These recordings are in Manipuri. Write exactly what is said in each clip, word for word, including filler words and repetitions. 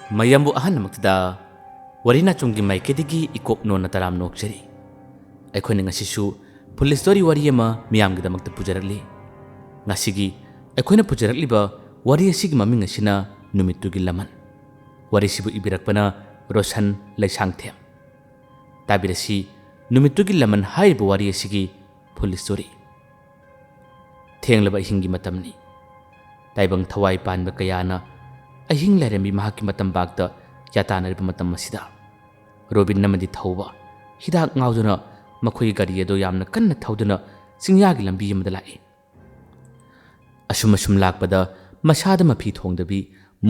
ꯃꯌꯥꯝꯕꯨ ꯑꯍꯥꯟꯕꯃꯛꯇꯗ ꯋꯥꯔꯤ ꯅꯥꯆꯣꯝꯒꯤ ꯃꯥꯏꯀꯩꯗꯒꯤ ꯏꯀꯣꯛ ꯅꯣꯟꯅ ꯇꯔꯥꯝ ꯅꯣꯛꯆꯔꯤ꯫ ꯑꯩꯈꯣꯏꯅ ꯉꯁꯤꯁꯨ full story ꯋꯥꯔꯤ ꯑꯃ ꯃꯤꯌꯥꯝꯒꯤꯗꯃꯛꯇ ꯄꯨꯖꯔꯛꯂꯤ꯫ ꯉꯁꯤꯒꯤ ꯑꯩꯈꯣꯏꯅ ꯄꯨꯖꯔꯛꯂꯤꯕ ꯋꯥꯔꯤ ꯑꯁꯤꯒꯤ ꯃꯃꯤꯡ ꯑꯁꯤꯅ ꯅꯨꯃꯤꯠꯇꯨꯒꯤ ꯂꯃꯟ꯫ ꯋꯥꯔꯤꯁꯤꯕꯨ ꯏꯕꯤꯔꯛꯄꯅ ꯔꯣꯁꯟ ꯂꯩꯁꯥꯡꯊꯦꯝ꯫ ꯇꯥꯕꯤꯔꯁꯤ ꯅꯨꯃꯤꯠꯇꯨꯒꯤ ꯂꯃꯟ ꯍꯥꯏꯔꯤꯕ ꯋꯥꯔꯤ ꯑꯁꯤꯒꯤ full story꯫ ꯊꯦꯡꯂꯕ ꯑꯍꯤꯡꯒꯤ ꯃꯇꯝꯅꯤ꯫ ꯇꯥꯏꯕꯪ ꯊꯋꯥꯏ ꯄꯥꯟꯕ ꯀꯌꯥꯅ ꯑꯍꯤꯡ ꯂꯥꯏꯔꯦꯝꯕꯤ ꯃꯍꯥꯛꯀꯤ ꯃꯇꯝ ꯄꯥꯛꯇ ꯌꯥꯇꯥꯅꯔꯤꯕ ꯃꯇꯝ ꯑꯁꯤꯗ ꯔꯣꯕꯤꯟ ꯑꯃꯗꯤ ꯊꯧꯕ ꯍꯤꯗꯥꯛ ꯉꯥꯎꯗꯨꯅ ꯃꯈꯣꯏꯒꯤ ꯒꯥꯔꯤ ꯑꯗꯨ ꯌꯥꯝꯅ ꯀꯟꯅ ꯊꯧꯗꯨꯅ ꯆꯤꯡꯌꯥꯒꯤ ꯂꯝꯕꯤ ꯑꯃꯗ ꯂꯥꯛꯏ꯫ ꯑꯁꯨꯝ ꯑꯁꯨꯝ ꯂꯥꯛꯄꯗ ꯃꯁꯥꯗ ꯃꯐꯤ ꯊꯣꯡꯗꯕꯤ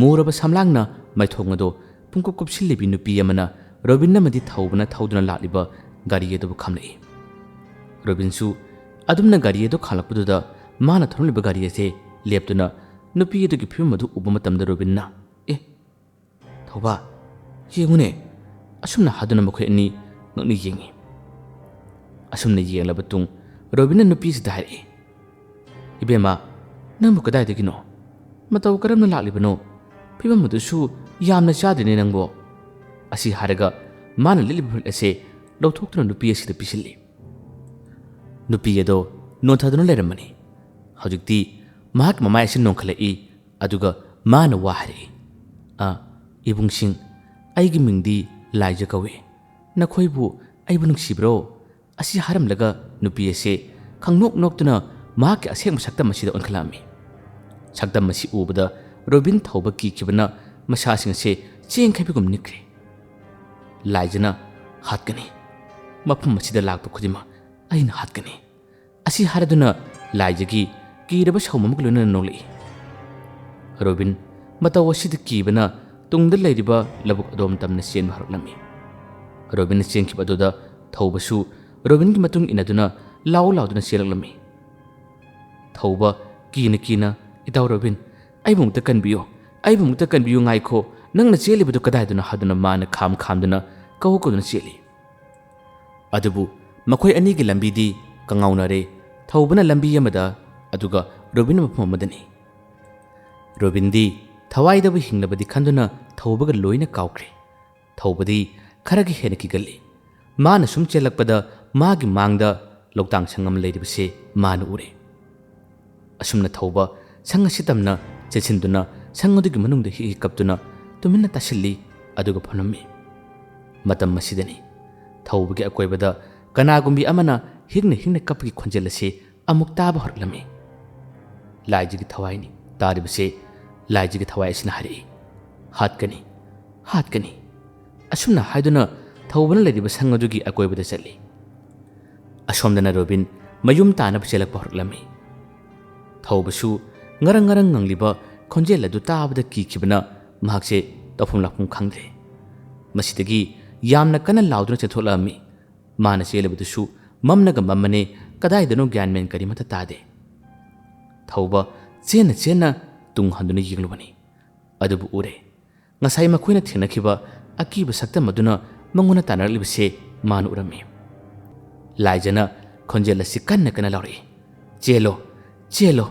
ꯃꯨꯔꯕ ꯁꯝꯂꯥꯡꯅ ꯃꯥꯏꯊꯣꯡ ꯑꯗꯨ ꯄꯨꯡꯀꯨꯞ ꯀꯨꯞꯁꯤꯜꯂꯤꯕꯤ ꯅꯨꯄꯤ ꯑꯃꯅ ꯔꯣꯕꯤꯟ ꯑꯃꯗꯤ ꯊꯧꯕꯅ ꯊꯧꯗꯨꯅ ꯂꯥꯛꯂꯤꯕ ꯒꯥꯔꯤ ꯑꯗꯨꯕꯨ ꯈꯥꯝꯂꯛꯏ꯫ ꯔꯣꯕꯤꯟꯁꯨ ꯑꯗꯨꯝꯅ ꯒꯥꯔꯤ ꯑꯗꯨ ꯈꯥꯝꯂꯛꯄꯗꯨꯗ ꯃꯥꯅ ꯊꯧꯔꯝꯂꯤꯕ ꯒꯥꯔꯤ ꯑꯁꯦ ꯂꯦꯞꯇꯨꯅ ꯅꯨꯄꯤ ꯑꯗꯨꯒꯤ ꯐꯤꯕꯝ ꯑꯗꯨ ꯎꯕ ꯃꯇꯝꯗ ꯔꯣꯕꯤꯟꯅ, "ꯑꯦ, ꯊꯧꯕ, ꯌꯦꯡꯉꯨꯅꯦ!" ꯑꯁꯨꯝꯅ ꯍꯥꯏꯗꯨꯅ ꯃꯈꯣꯏ ꯑꯅꯤ ꯉꯛꯅ ꯌꯦꯡꯉꯤ꯫ ꯑꯁꯨꯝꯅ ꯌꯦꯡꯂꯕ ꯇꯨꯡ ꯔꯣꯕꯤꯟꯅ ꯅꯨꯄꯤꯁꯤꯗ ꯍꯥꯏꯔꯛꯏ, "ꯏꯕꯦꯝꯃ, ꯅꯪꯕꯨ ꯀꯗꯥꯏꯗꯒꯤꯅꯣ? ꯃꯇꯧ ꯀꯔꯝꯅ ꯂꯥꯛꯂꯤꯕꯅꯣ? ꯐꯤꯕꯝ ꯑꯗꯨꯁꯨ ꯌꯥꯝꯅ ꯆꯥꯗꯦꯅꯦ ꯅꯪꯕꯣ!" ꯑꯁꯤ ꯍꯥꯏꯔꯒ ꯃꯥꯅ ꯂꯤꯠꯂꯤꯕ ꯐꯨꯔꯤꯠ ꯑꯁꯦ ꯂꯧꯊꯣꯛꯇꯨꯅ ꯅꯨꯄꯤ ꯑꯁꯤꯗ ꯄꯤꯁꯤꯜꯂꯤ꯫ ꯅꯨꯄꯤ ꯑꯗꯣ ꯅꯣꯟꯊꯗꯨꯅ ꯂꯩꯔꯝꯕꯅꯤ꯫ ꯍꯧꯖꯤꯛꯇꯤ ꯃꯍꯥꯛꯀꯤ ꯃꯃꯥꯏ ꯑꯁꯤ ꯅꯣꯟꯈꯠꯂꯛꯏ, ꯑꯗꯨꯒ ꯃꯥꯅ ꯋꯥ ꯍꯥꯏꯔꯛꯏ, "ꯑ, ꯏꯕꯨꯡꯁꯤꯡ, ꯑꯩꯒꯤ ꯃꯤꯡꯗꯤ ꯂꯥꯏꯖ ꯀꯧꯏ꯫ ꯅꯈꯣꯏꯕꯨ ꯑꯩꯕꯨ ꯅꯨꯡꯁꯤꯕ꯭ꯔꯣ?" ꯑꯁꯤ ꯍꯥꯏꯔꯝꯂꯒ ꯅꯨꯄꯤ ꯑꯁꯤ ꯈꯪꯅꯣꯛ ꯅꯣꯛꯇꯨꯅ ꯃꯍꯥꯛꯀꯤ ꯑꯁꯦꯡꯕ ꯁꯛꯇꯝ ꯑꯁꯤꯗ ꯑꯣꯟꯈꯠꯂꯛꯂꯝꯃꯤ꯫ ꯁꯛꯇꯝ ꯑꯁꯤ ꯎꯕꯗ ꯔꯣꯕꯤꯟ ꯊꯧꯕ ꯀꯤꯈꯤꯕꯅ ꯃꯁꯥꯁꯤꯡ ꯑꯁꯤ ꯆꯦꯡꯈꯥꯏꯕꯒꯨꯝ ꯅꯤꯛꯈ꯭ꯔꯦ꯫ "ꯂꯥꯏꯖꯅ ꯍꯥꯠꯀꯅꯤ꯫ ꯃꯐꯝ ꯑꯁꯤꯗ ꯂꯥꯛꯄ ꯈꯨꯗꯤꯡꯃꯛ ꯑꯩꯅ ꯍꯥꯠꯀꯅꯤ" ꯑꯁꯤ ꯍꯥꯏꯔꯗꯨꯅ ꯂꯥꯏꯖꯒꯤ ꯀꯤꯔꯕ ꯁꯥꯎꯝ ꯑꯃꯒ ꯂꯣꯏꯅꯅ ꯅꯣꯛꯂꯛꯏ꯫ ꯔꯣꯕꯤꯟ ꯃꯇꯧ ꯑꯁꯤꯗ ꯀꯤꯕꯅ ꯇꯨꯡꯗ ꯂꯩꯔꯤꯕ ꯂꯧꯕꯨꯛ ꯑꯗꯣꯝ ꯇꯝꯅ ꯆꯦꯟꯕ ꯍꯧꯔꯛꯂꯝꯃꯤ꯫ ꯔꯣꯕꯤꯟꯅ ꯆꯦꯟꯈꯤꯕ ꯑꯗꯨꯗ ꯊꯧꯕꯁꯨ ꯔꯣꯕꯤꯟꯒꯤ ꯃꯇꯨꯡ ꯏꯟꯅꯗꯨꯅ ꯂꯥꯎ ꯂꯥꯎꯗꯨꯅ ꯆꯦꯜꯂꯛꯂꯝꯃꯤ꯫ ꯊꯧꯕ ꯀꯤꯅ ꯀꯤꯅ, "ꯏꯇꯥꯎ ꯔꯣꯕꯤꯟ, ꯑꯩꯕꯨ ꯑꯃꯨꯛꯇ ꯀꯟꯕꯤꯌꯨ, ꯑꯩꯕꯨ ꯑꯃꯨꯛꯇ ꯀꯟꯕꯤꯌꯨ, ꯉꯥꯏꯈꯣ, ꯅꯪꯅ ꯆꯦꯜꯂꯤꯕꯗꯨ ꯀꯗꯥꯏꯗꯅꯣ?" ꯍꯥꯏꯗꯨꯅ ꯃꯥꯅ ꯈꯥꯝ ꯈꯥꯝꯗꯨꯅ ꯀꯧ ꯀꯧꯗꯨꯅ ꯆꯦꯜꯂꯤ꯫ ꯑꯗꯨꯕꯨ ꯃꯈꯣꯏ ꯑꯅꯤꯒꯤ ꯂꯝꯕꯤꯗꯤ ꯀꯉꯥꯎꯅꯔꯦ꯫ ꯊꯧꯕꯅ ꯂꯝꯕꯤ ꯑꯃꯗ, ꯑꯗꯨꯒ ꯔꯣꯕꯤꯟꯅ ꯃꯐꯝ ꯑꯃꯗꯅꯤ꯫ ꯔꯣꯕꯤꯟꯗꯤ ꯊꯋꯥꯏꯗꯕꯨ ꯍꯤꯡꯂꯕꯗꯤ ꯈꯟꯗꯨꯅ ꯊꯧꯕꯒ ꯂꯣꯏꯅ ꯀꯥꯎꯈ꯭ꯔꯦ꯫ ꯊꯧꯕꯗꯤ ꯈꯔꯒ ꯍꯦꯟꯅ ꯀꯤꯒꯜꯂꯤ꯫ ꯃꯥꯅ ꯁꯨꯝ ꯆꯦꯜꯂꯛꯄꯗ ꯃꯥꯒꯤ ꯃꯥꯡꯗ ꯂꯣꯛꯇꯥꯡ ꯁꯪ ꯑꯃ ꯂꯩꯔꯤꯕꯁꯦ ꯃꯥꯅ ꯎꯔꯦ꯫ ꯑꯁꯨꯝꯅ ꯊꯧꯕ ꯁꯪ ꯑꯁꯤ ꯇꯝꯅ ꯆꯦꯟꯁꯤꯟꯗꯨꯅ ꯁꯪ ꯑꯗꯨꯒꯤ ꯃꯅꯨꯡꯗ ꯍꯤꯛ ꯍꯤꯛ ꯀꯞꯇꯨꯅ ꯇꯨꯃꯤꯟꯅ ꯇꯥꯁꯤꯜꯂꯤ, ꯑꯗꯨꯒ ꯐꯝꯂꯝꯃꯤ꯫ ꯃꯇꯝ ꯑꯁꯤꯗꯅꯤ ꯊꯧꯕꯒꯤ ꯑꯀꯣꯏꯕꯗ ꯀꯅꯥꯒꯨꯝꯕꯤ ꯑꯃꯅ ꯍꯤꯡꯅ ꯍꯤꯡꯅ ꯀꯞꯄꯒꯤ ꯈꯣꯟꯖꯦꯜ ꯑꯁꯤ ꯑꯃꯨꯛ ꯇꯥꯕ ꯍꯧꯔꯛꯂꯝꯃꯤ꯫ ꯂꯥꯏꯖꯒꯤ ꯊꯋꯥꯏꯅꯤ ꯇꯥꯔꯤꯕꯁꯦ꯫ ꯂꯥꯏꯖꯒꯤ ꯊꯋꯥꯏ ꯑꯁꯤꯅ ꯍꯥꯏꯔꯛꯏ, "ꯍꯥꯠꯀꯅꯤ, ꯍꯥꯠꯀꯅꯤ"꯫ ꯑꯁꯨꯝꯅ ꯍꯥꯏꯗꯨꯅ ꯊꯧꯕꯅ ꯂꯩꯔꯤꯕ ꯁꯪ ꯑꯗꯨꯒꯤ ꯑꯀꯣꯏꯕꯗ ꯆꯠꯂꯤ꯫ ꯑꯁꯣꯝꯗꯅ ꯔꯣꯕꯤꯟ ꯃꯌꯨꯝ ꯇꯥꯅꯕ ꯆꯦꯜꯂꯛꯄ ꯍꯧꯔꯛꯂꯝꯃꯤ꯫ ꯊꯧꯕꯁꯨ ꯉꯔꯪ ꯉꯔꯪ ꯉꯪꯂꯤꯕ ꯈꯣꯟꯖꯦꯜ ꯑꯗꯨ ꯇꯥꯕꯗ ꯀꯤꯈꯤꯕꯅ ꯃꯍꯥꯛꯁꯦ ꯇꯧꯐꯝ ꯂꯥꯛꯐꯝ ꯈꯪꯗ꯭ꯔꯦ꯫ ꯃꯁꯤꯗꯒꯤ ꯌꯥꯝꯅ ꯀꯟꯅ ꯂꯥꯎꯗꯨꯅ ꯆꯦꯟꯊꯣꯛꯂꯛꯂꯝꯃꯤ꯫ ꯃꯥꯅ ꯆꯦꯜꯂꯤꯕꯗꯨꯁꯨ ꯃꯝꯅꯒ ꯃꯝꯃꯅꯦ, ꯀꯗꯥꯏꯗꯅꯣ ꯒ꯭ꯌꯥꯟ ꯃꯦꯟ ꯀꯔꯤꯃꯠꯇ ꯇꯥꯗꯦ꯫ ꯊꯧꯕ ꯆꯦꯟꯅ ꯆꯦꯟꯅ ꯇꯨꯡ ꯍꯟꯗꯨꯅ ꯌꯦꯡꯂꯨꯕꯅꯤ꯫ ꯑꯗꯨꯕꯨ ꯎꯔꯦ꯫ ꯉꯁꯥꯏ ꯃꯈꯣꯏꯅ ꯊꯦꯡꯅꯈꯤꯕ ꯑꯀꯤꯕ ꯁꯛꯇꯝ ꯑꯗꯨꯅ ꯃꯉꯣꯟꯗ ꯇꯥꯟꯅꯔꯛꯂꯤꯕꯁꯦ ꯃꯥꯅ ꯎꯔꯝꯃꯤ꯫ ꯂꯥꯏꯖꯅ ꯈꯣꯟꯖꯦꯜ ꯑꯁꯤ ꯀꯟꯅ ꯀꯟꯅ ꯂꯥꯎꯔꯛꯏ, "ꯆꯦꯜꯂꯣ, ꯆꯦꯜꯂꯣ,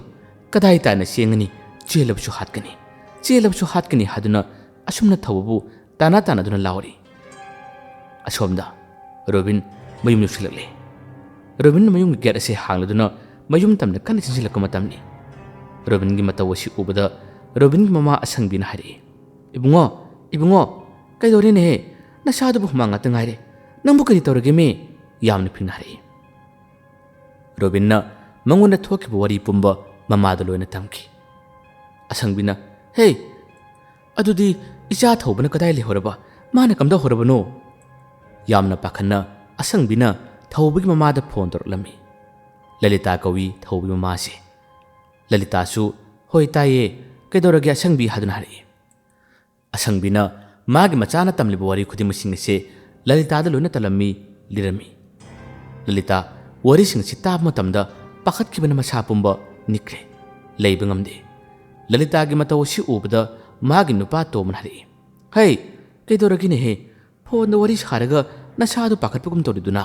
ꯀꯗꯥꯏ ꯇꯥꯟꯅ ꯆꯦꯟꯒꯅꯤ? ꯆꯦꯜꯂꯕꯁꯨ ꯍꯥꯠꯀꯅꯤ, ꯆꯦꯜꯂꯕꯁꯨ ꯍꯥꯠꯀꯅꯤ" ꯍꯥꯏꯗꯨꯅ ꯑꯁꯨꯝꯅ ꯊꯧꯕꯕꯨ ꯇꯥꯟꯅ ꯇꯥꯟꯅꯗꯨꯅ ꯂꯥꯎꯔꯤ꯫ ꯑꯁꯣꯝꯗ ꯔꯣꯕꯤꯟ ꯃꯌꯨꯝ ꯌꯧꯁꯤꯜꯂꯛꯂꯦ꯫ ꯔꯣꯕꯤꯟꯅ ꯃꯌꯨꯝꯒꯤ ꯒꯦꯠ ꯑꯁꯤ ꯍꯥꯡꯂꯗꯨꯅ ꯃꯌꯨꯝ ꯇꯝꯅ ꯀꯟꯅ ꯆꯪꯁꯤꯜꯂꯛꯄ ꯃꯇꯝꯅꯤ꯫ ꯔꯣꯕꯤꯟꯒꯤ ꯃꯇꯧ ꯑꯁꯤ ꯎꯕꯗ ꯔꯣꯕꯤꯟꯒꯤ ꯃꯃꯥ ꯑꯁꯪꯕꯤꯅ ꯍꯥꯏꯔꯛꯏ, "ꯏꯕꯨꯡꯉꯣ, ꯏꯕꯨꯡꯉꯣ, ꯀꯩꯗꯧꯔꯦꯅꯦꯍꯦ? ꯅꯁꯥꯗꯨꯕꯨ ꯍꯨꯃꯥꯡ ꯉꯥꯛꯇ ꯉꯥꯏꯔꯦ꯫ ꯅꯪꯕꯨ ꯀꯔꯤ ꯇꯧꯔꯒꯦꯃꯤ?" ꯌꯥꯝꯅ ꯐꯤꯡꯅ ꯍꯥꯏꯔꯛꯏ꯫ ꯔꯣꯕꯤꯟꯅ ꯃꯉꯣꯟꯗ ꯊꯣꯛꯈꯤꯕ ꯋꯥꯔꯤ ꯄꯨꯝꯕ ꯃꯃꯥꯗ ꯂꯣꯏꯅ ꯇꯝꯈꯤ꯫ ꯑꯁꯪꯕꯤꯅ, "ꯍꯦ, ꯑꯗꯨꯗꯤ ꯏꯆꯥ ꯊꯧꯕꯅ ꯀꯗꯥꯏ ꯂꯩꯍꯧꯔꯕ? ꯃꯥꯅ ꯀꯝꯗꯧꯍꯧꯔꯕꯅꯣ?" ꯌꯥꯝꯅ ꯄꯥꯈꯠꯅ ꯑꯁꯪꯕꯤꯅ ꯊꯧꯕꯒꯤ ꯃꯃꯥꯗ ꯐꯣꯟ ꯇꯧꯔꯛꯂꯝꯃꯤ꯫ ꯂꯂꯤꯇꯥ ꯀꯧꯏ ꯊꯧꯕꯒꯤ ꯃꯃꯥꯁꯦ꯫ ꯂꯂꯤꯇꯥꯁꯨ, "ꯍꯣꯏ, ꯇꯥꯏꯌꯦ, ꯀꯩꯗꯧꯔꯒꯦ ꯑꯁꯪꯕꯤ?" ꯍꯥꯏꯗꯨꯅ ꯍꯥꯏꯔꯛꯏ꯫ ꯑꯁꯪꯕꯤꯅ ꯃꯥꯒꯤ ꯃꯆꯥꯅ ꯇꯝꯂꯤꯕ ꯋꯥꯔꯤ ꯈꯨꯗꯤꯡꯃꯛꯁꯤꯡ ꯑꯁꯤ ꯂꯂꯤꯇꯥꯗ ꯂꯣꯏꯅ ꯇꯝꯂꯝꯃꯤ, ꯂꯤꯔꯝꯃꯤ꯫ ꯂꯂꯤꯇꯥ ꯋꯥꯔꯤꯁꯤꯡ ꯑꯁꯤ ꯇꯥꯕ ꯃꯇꯝꯗ ꯄꯥꯈꯠꯈꯤꯕꯅ ꯃꯁꯥ ꯄꯨꯝꯕ ꯅꯤꯛꯈ꯭ꯔꯦ꯫ ꯂꯩꯕ ꯉꯝꯗꯦ꯫ ꯂꯂꯤꯇꯥꯒꯤ ꯃꯇꯧ ꯑꯁꯤ ꯎꯕꯗ ꯃꯥꯒꯤ ꯅꯨꯄꯥ ꯇꯣꯝꯕꯅ ꯍꯥꯏꯔꯛꯏ, "ꯍꯩ, ꯀꯩꯗꯧꯔꯒꯦꯅꯦꯍꯦ? ꯐꯣꯟꯗ ꯋꯥꯔꯤ ꯁꯥꯔꯒ ꯅꯁꯥꯗꯨ ꯄꯥꯈꯠꯄꯒꯨꯝ ꯇꯧꯔꯤꯗꯨꯅ?"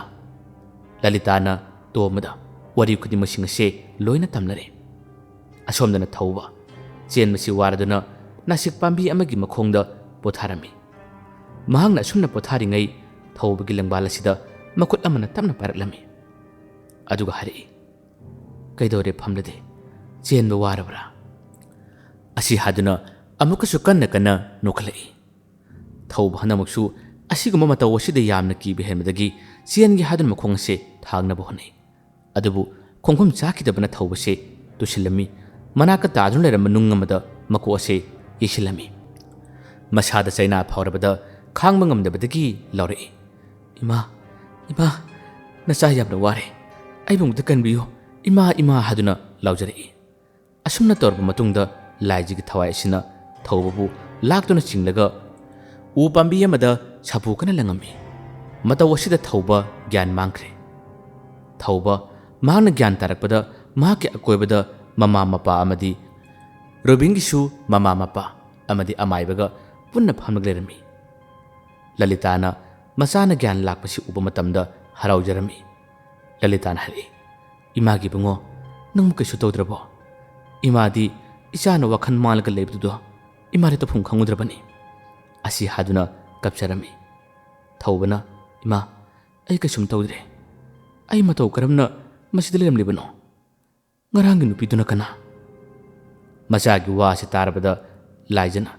ꯂꯂꯤꯇꯥꯅ ꯇꯣꯝꯕꯗ ꯋꯥꯔꯤ ꯈꯨꯗꯤꯡꯃꯛꯁꯤꯡ ꯑꯁꯦ ꯂꯣꯏꯅ ꯇꯝꯅꯔꯦ꯫ ꯑꯁꯣꯝꯗꯅ ꯊꯧꯕ ꯆꯦꯟꯕꯁꯤ ꯋꯥꯔꯗꯨꯅ ꯅꯥꯁꯤꯛ ꯄꯥꯝꯕꯤ ꯑꯃꯒꯤ ꯃꯈꯣꯡꯗ ꯄꯣꯊꯥꯔꯝꯃꯤ꯫ ꯃꯍꯥꯛꯅ ꯑꯁꯨꯝꯅ ꯄꯣꯊꯥꯔꯤꯉꯩ ꯊꯧꯕꯒꯤ ꯂꯪꯕꯥꯜ ꯑꯁꯤꯗ ꯃꯈꯨꯠ ꯑꯃꯅ ꯇꯞꯅ ꯄꯥꯏꯔꯛꯂꯝꯃꯤ꯫ ꯑꯗꯨꯒ ꯍꯥꯏꯔꯛꯏ, "ꯀꯩꯗꯧꯔꯦ ꯐꯝꯂꯗꯤ? ꯆꯦꯟꯕ ꯋꯥꯔꯕ꯭ꯔꯥ?" ꯑꯁꯤ ꯍꯥꯏꯗꯨꯅ ꯑꯃꯨꯛꯀꯁꯨ ꯀꯟꯅ ꯀꯟꯅ ꯅꯣꯛꯈꯠꯂꯛꯏ꯫ ꯊꯧꯕ ꯍꯟꯗꯛꯃꯛꯁꯨ ꯑꯁꯤꯒꯨꯝꯕ ꯃꯇꯧ ꯑꯁꯤꯗ ꯌꯥꯝꯅ ꯀꯤꯕ ꯍꯦꯟꯕꯗꯒꯤ ꯆꯦꯟꯒꯦ ꯍꯥꯏꯗꯨꯅ ꯃꯈꯣꯡ ꯑꯁꯦ ꯊꯥꯡꯅꯕ ꯍꯣꯠꯅꯩ꯫ ꯑꯗꯨꯕꯨ ꯈꯣꯡꯐꯝ ꯆꯥꯈꯤꯗꯕꯅ ꯊꯧꯕꯁꯦ ꯇꯨꯁꯤꯜꯂꯝꯃꯤ꯫ ꯃꯅꯥꯛꯇ ꯇꯥꯗꯨꯅ ꯂꯩꯔꯝꯕ ꯅꯨꯡ ꯑꯃꯗ ꯃꯀꯣꯛ ꯑꯁꯦ ꯌꯩꯁꯤꯜꯂꯝꯃꯤ꯫ ꯃꯁꯥꯗ ꯆꯩꯅꯥ ꯐꯥꯎꯔꯕꯗ ꯈꯥꯡꯕ ꯉꯝꯗꯕꯗꯒꯤ ꯂꯥꯎꯔꯛꯏ, "ꯏꯃꯥ, ꯏꯃꯥ, ꯅꯆꯥ ꯌꯥꯝꯅ ꯋꯥꯔꯦ꯫ ꯑꯩꯕꯨ ꯑꯃꯨꯛꯇ ꯀꯟꯕꯤꯌꯨ꯫ ꯏꯃꯥ, ꯏꯃꯥ" ꯍꯥꯏꯗꯨꯅ ꯂꯥꯎꯖꯔꯛꯏ꯫ ꯑꯁꯨꯝꯅ ꯇꯧꯔꯕ ꯃꯇꯨꯡꯗ ꯂꯥꯏꯖꯒꯤ ꯊꯋꯥꯏ ꯑꯁꯤꯅ ꯊꯧꯕꯕꯨ ꯂꯥꯛꯇꯨꯅ ꯆꯤꯡꯂꯒ ꯎ ꯄꯥꯝꯕꯤ ꯑꯃꯗ ꯁꯥꯐꯨ ꯀꯟꯅ ꯂꯪꯉꯝꯃꯤ꯫ ꯃꯇꯧ ꯑꯁꯤꯗ ꯊꯧꯕ ꯒ꯭ꯌꯥꯟ ꯃꯥꯡꯈ꯭ꯔꯦ꯫ ꯊꯧꯕ ꯃꯍꯥꯛꯅ ꯒ꯭ꯌꯥꯟ ꯇꯥꯔꯛꯄꯗ ꯃꯍꯥꯛꯀꯤ ꯑꯀꯣꯏꯕꯗ ꯃꯃꯥ ꯃꯄꯥ ꯑꯃꯗꯤ ꯔꯣꯕꯤꯟꯒꯤꯁꯨ ꯃꯃꯥ ꯃꯄꯥ ꯑꯃꯗꯤ ꯑꯃꯥꯏꯕꯒ ꯄꯨꯟꯅ ꯐꯝꯂꯒ ꯂꯩꯔꯝꯃꯤ꯫ ꯂꯂꯤꯇꯥꯅ ꯃꯆꯥꯅ ꯒ꯭ꯌꯥꯟ ꯂꯥꯛꯄꯁꯤ ꯎꯕ ꯃꯇꯝꯗ ꯍꯔꯥꯎꯖꯔꯝꯃꯤ꯫ ꯂꯂꯤꯇꯥꯅ ꯍꯥꯏꯔꯛꯏ, "ꯏꯃꯥꯒꯤ ꯏꯕꯨꯡꯉꯣ, ꯅꯪꯕꯨ ꯀꯩꯁꯨ ꯇꯧꯗ꯭ꯔꯕꯣ? ꯏꯃꯥꯗꯤ ꯏꯆꯥꯅ ꯋꯥꯈꯜ ꯃꯥꯡꯂꯒ ꯂꯩꯕꯗꯨꯗꯣ ꯏꯃꯥꯗꯤ ꯇꯧꯐꯝ ꯈꯪꯉꯨꯗ꯭ꯔꯕꯅꯤ?" ꯑꯁꯤ ꯍꯥꯏꯗꯨꯅ ꯀꯞꯆꯔꯝꯃꯤ꯫ ꯊꯧꯕꯅ, "ꯏꯃꯥ, ꯑꯩ ꯀꯩꯁꯨꯝ ꯇꯧꯗ꯭ꯔꯦ꯫ ꯑꯩ ꯃꯇꯧ ꯀꯔꯝꯅ ꯃꯁꯤꯗ ꯂꯩꯔꯝꯂꯤꯕꯅꯣ? ꯉꯔꯥꯡꯒꯤ ꯅꯨꯄꯤꯗꯨꯅ ꯀꯅꯥ?" ꯃꯆꯥꯒꯤ ꯋꯥ ꯑꯁꯤ ꯇꯥꯔꯕꯗ ꯂꯥꯏꯖꯅ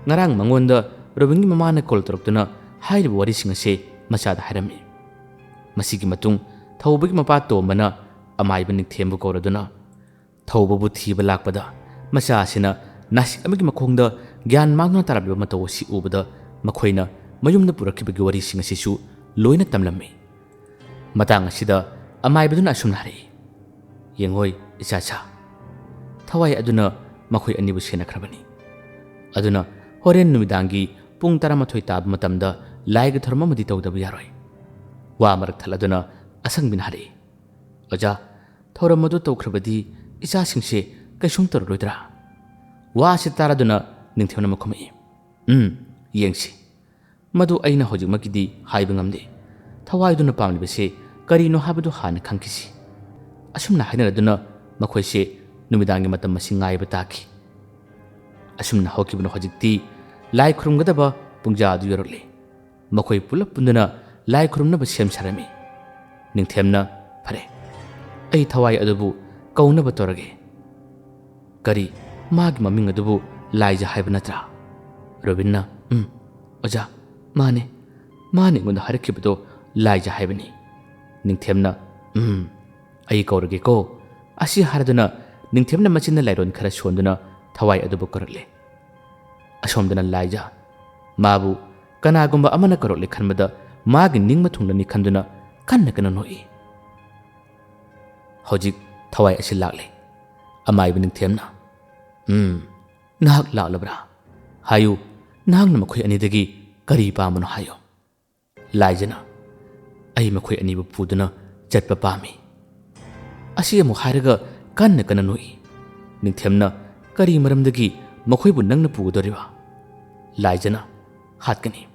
ꯉꯔꯥꯡ ꯃꯉꯣꯟꯗ ꯔꯣꯕꯤꯟꯒꯤ ꯃꯃꯥꯅ ꯀꯣꯜ ꯇꯧꯔꯛꯇꯨꯅ ꯍꯥꯏꯔꯤꯕ ꯋꯥꯔꯤꯁꯤꯡ ꯑꯁꯤ ꯃꯆꯥꯗ ꯍꯥꯏꯔꯝꯃꯤ꯫ ꯃꯁꯤꯒꯤ ꯃꯇꯨꯡ ꯊꯧꯕꯒꯤ ꯃꯄꯥ ꯇꯣꯝꯕꯅ ꯑꯃꯥꯏꯕ ꯅꯤꯡꯊꯦꯝꯕꯨ ꯀꯧꯔꯗꯨꯅ ꯊꯧꯕꯕꯨ ꯊꯤꯕ ꯂꯥꯛꯄꯗ ꯃꯆꯥ ꯑꯁꯤꯅ ꯅꯥꯁꯤꯛ ꯑꯃꯒꯤ ꯃꯈꯣꯡꯗ ꯒ꯭ꯌꯥꯟ ꯃꯥꯡꯗꯨꯅ ꯇꯥꯔꯝꯂꯤꯕ ꯃꯇꯧ ꯑꯁꯤ ꯎꯕꯗ ꯃꯈꯣꯏꯅ ꯃꯌꯨꯝꯗ ꯄꯨꯔꯛꯈꯤꯕꯒꯤ ꯋꯥꯔꯤꯁꯤꯡ ꯑꯁꯤꯁꯨ ꯂꯣꯏꯅ ꯇꯝꯂꯝꯃꯤ꯫ ꯃꯇꯥꯡ ꯑꯁꯤꯗ ꯑꯃꯥꯏꯕꯗꯨꯅ ꯑꯁꯨꯝꯅ ꯍꯥꯏꯔꯛꯏ, "ꯌꯦꯡꯉꯣꯏ ꯏꯆꯥꯁꯥ, ꯊꯋꯥꯏ ꯑꯗꯨꯅ ꯃꯈꯣꯏ ꯑꯅꯤꯕꯨ ꯁꯦꯟꯅꯈ꯭ꯔꯕꯅꯤ꯫ ꯑꯗꯨꯅ ꯍꯣꯔꯦꯟ ꯅꯨꯃꯤꯗꯥꯡꯒꯤ ꯄꯨꯡ ꯇꯔꯥꯃꯥꯊꯣꯏ ꯇꯥꯕ ꯃꯇꯝꯗ ꯂꯥꯏꯒꯤ ꯊꯧꯔꯝ ꯑꯃꯗꯤ ꯇꯧꯗꯕ ꯌꯥꯔꯣꯏ꯫" ꯋꯥ ꯃꯔꯛ ꯊꯠꯂꯗꯨꯅ ꯑꯁꯪꯕꯤꯅ ꯍꯥꯏꯔꯛꯏ, "ꯑꯣꯖꯥ, ꯊꯧꯔꯝ ꯑꯗꯨ ꯇꯧꯈ꯭ꯔꯕꯗꯤ ꯏꯆꯥꯁꯤꯡꯁꯦ ꯀꯩꯁꯨꯝ ꯇꯧꯔꯔꯣꯏꯗ꯭ꯔꯥ?" ꯋꯥ ꯑꯁꯤ ꯇꯥꯔꯗꯨꯅ ꯅꯤꯡꯊꯦꯝꯅ ꯈꯨꯝꯃꯛꯏ, "ꯎꯝ, ꯌꯦꯡꯁꯤ꯫ ꯃꯗꯨ ꯑꯩꯅ ꯍꯧꯖꯤꯛꯃꯛꯀꯤꯗꯤ ꯍꯥꯏꯕ ꯉꯝꯗꯦ꯫ ꯊꯋꯥꯏꯗꯨꯅ ꯄꯥꯝꯂꯤꯕꯁꯦ ꯀꯔꯤꯅꯣ ꯍꯥꯏꯕꯗꯨ ꯍꯥꯟꯅ ꯈꯪꯈꯤꯁꯤ꯫" ꯑꯁꯨꯝꯅ ꯍꯥꯏꯅꯔꯗꯨꯅ ꯃꯈꯣꯏꯁꯦ ꯅꯨꯃꯤꯗꯥꯡꯒꯤ ꯃꯇꯝ ꯑꯁꯤ ꯉꯥꯏꯕ ꯇꯥꯈꯤ꯫ ꯑꯁꯨꯝꯅ ꯍꯧꯈꯤꯕꯅ ꯍꯧꯖꯤꯛꯇꯤ ꯂꯥꯏ ꯈꯨꯔꯨꯝꯒꯗꯕ ꯄꯨꯡꯖꯥ ꯑꯗꯨ ꯌꯧꯔꯛꯂꯦ꯫ ꯃꯈꯣꯏ ꯄꯨꯂꯞ ꯄꯨꯟꯗꯨꯅ ꯂꯥꯏ ꯈꯨꯔꯨꯝꯅꯕ ꯁꯦꯝ ꯁꯥꯔꯝꯃꯤ꯫ ꯅꯤꯡꯊꯦꯝꯅ, "ꯐꯔꯦ, ꯑꯩ ꯊꯋꯥꯏ ꯑꯗꯨꯕꯨ ꯀꯧꯅꯕ ꯇꯧꯔꯒꯦ꯫ ꯀꯔꯤ, ꯃꯥꯒꯤ ꯃꯃꯤꯡ ꯑꯗꯨꯕꯨ ꯂꯥꯏꯖ ꯍꯥꯏꯕ ꯅꯠꯇ꯭ꯔꯥ?" ꯔꯣꯕꯤꯟꯅ, "ꯎꯝ, ꯑꯣꯖꯥ, ꯃꯥꯅꯦ꯫ ꯃꯥꯅ ꯑꯩꯉꯣꯟꯗ ꯍꯥꯏꯔꯛꯈꯤꯕꯗꯣ ꯂꯥꯏꯖ ꯍꯥꯏꯕꯅꯤ꯫" ꯅꯤꯡꯊꯦꯝꯅ, "ꯎꯝ, ꯑꯩ ꯀꯧꯔꯒꯦꯀꯣ꯫" ꯑꯁꯤ ꯍꯥꯏꯔꯗꯨꯅ ꯅꯤꯡꯊꯦꯝꯅ ꯃꯆꯤꯟꯅ ꯂꯥꯏꯔꯣꯟ ꯈꯔ ꯁꯣꯟꯗꯨꯅ ꯊꯋꯥꯏ ꯑꯗꯨꯕꯨ ꯀꯧꯔꯛꯂꯦ꯫ ꯑꯁꯣꯝꯗꯅ ꯂꯥꯏꯖ꯫ ꯃꯥꯕꯨ ꯀꯅꯥꯒꯨꯝꯕ ꯑꯃꯅ ꯀꯧꯔꯛꯂꯦ ꯈꯟꯕꯗ ꯃꯥꯒꯤ ꯅꯤꯡꯕ ꯊꯨꯡꯂꯅꯤ ꯈꯟꯗꯨꯅ ꯀꯟꯅ ꯀꯟꯅ ꯅꯣꯛꯏ꯫ ꯍꯧꯖꯤꯛ ꯊꯋꯥꯏ ꯑꯁꯤ ꯂꯥꯛꯂꯦ꯫ ꯑꯃꯥꯏꯕ ꯅꯤꯡꯊꯦꯝꯅ, "ꯎꯝ, ꯅꯍꯥꯛ ꯂꯥꯛꯂꯕ꯭ꯔꯥ? ꯍꯥꯏꯌꯨ, ꯅꯍꯥꯛꯅ ꯃꯈꯣꯏ ꯑꯅꯤꯗꯒꯤ ꯀꯔꯤ ꯄꯥꯝꯕꯅꯣ ꯍꯥꯏꯌꯨ꯫" ꯂꯥꯏꯖꯅ, "ꯑꯩ ꯃꯈꯣꯏ ꯑꯅꯤꯕꯨ ꯄꯨꯗꯨꯅ ꯆꯠꯄ ꯄꯥꯝꯃꯤ꯫" ꯑꯁꯤ ꯑꯃꯨꯛ ꯍꯥꯏꯔꯒ ꯀꯟꯅ ꯀꯟꯅ ꯅꯣꯛꯏ꯫ ꯅꯤꯡꯊꯦꯝꯅ, "ꯀꯔꯤ ꯃꯔꯝꯗꯒꯤ ꯃꯈꯣꯏꯕꯨ ꯅꯪꯅ ꯄꯨꯒꯗꯧꯔꯤꯕ?" ꯂꯥꯏꯖꯅ, "ꯍꯥꯠꯀꯅꯤ꯫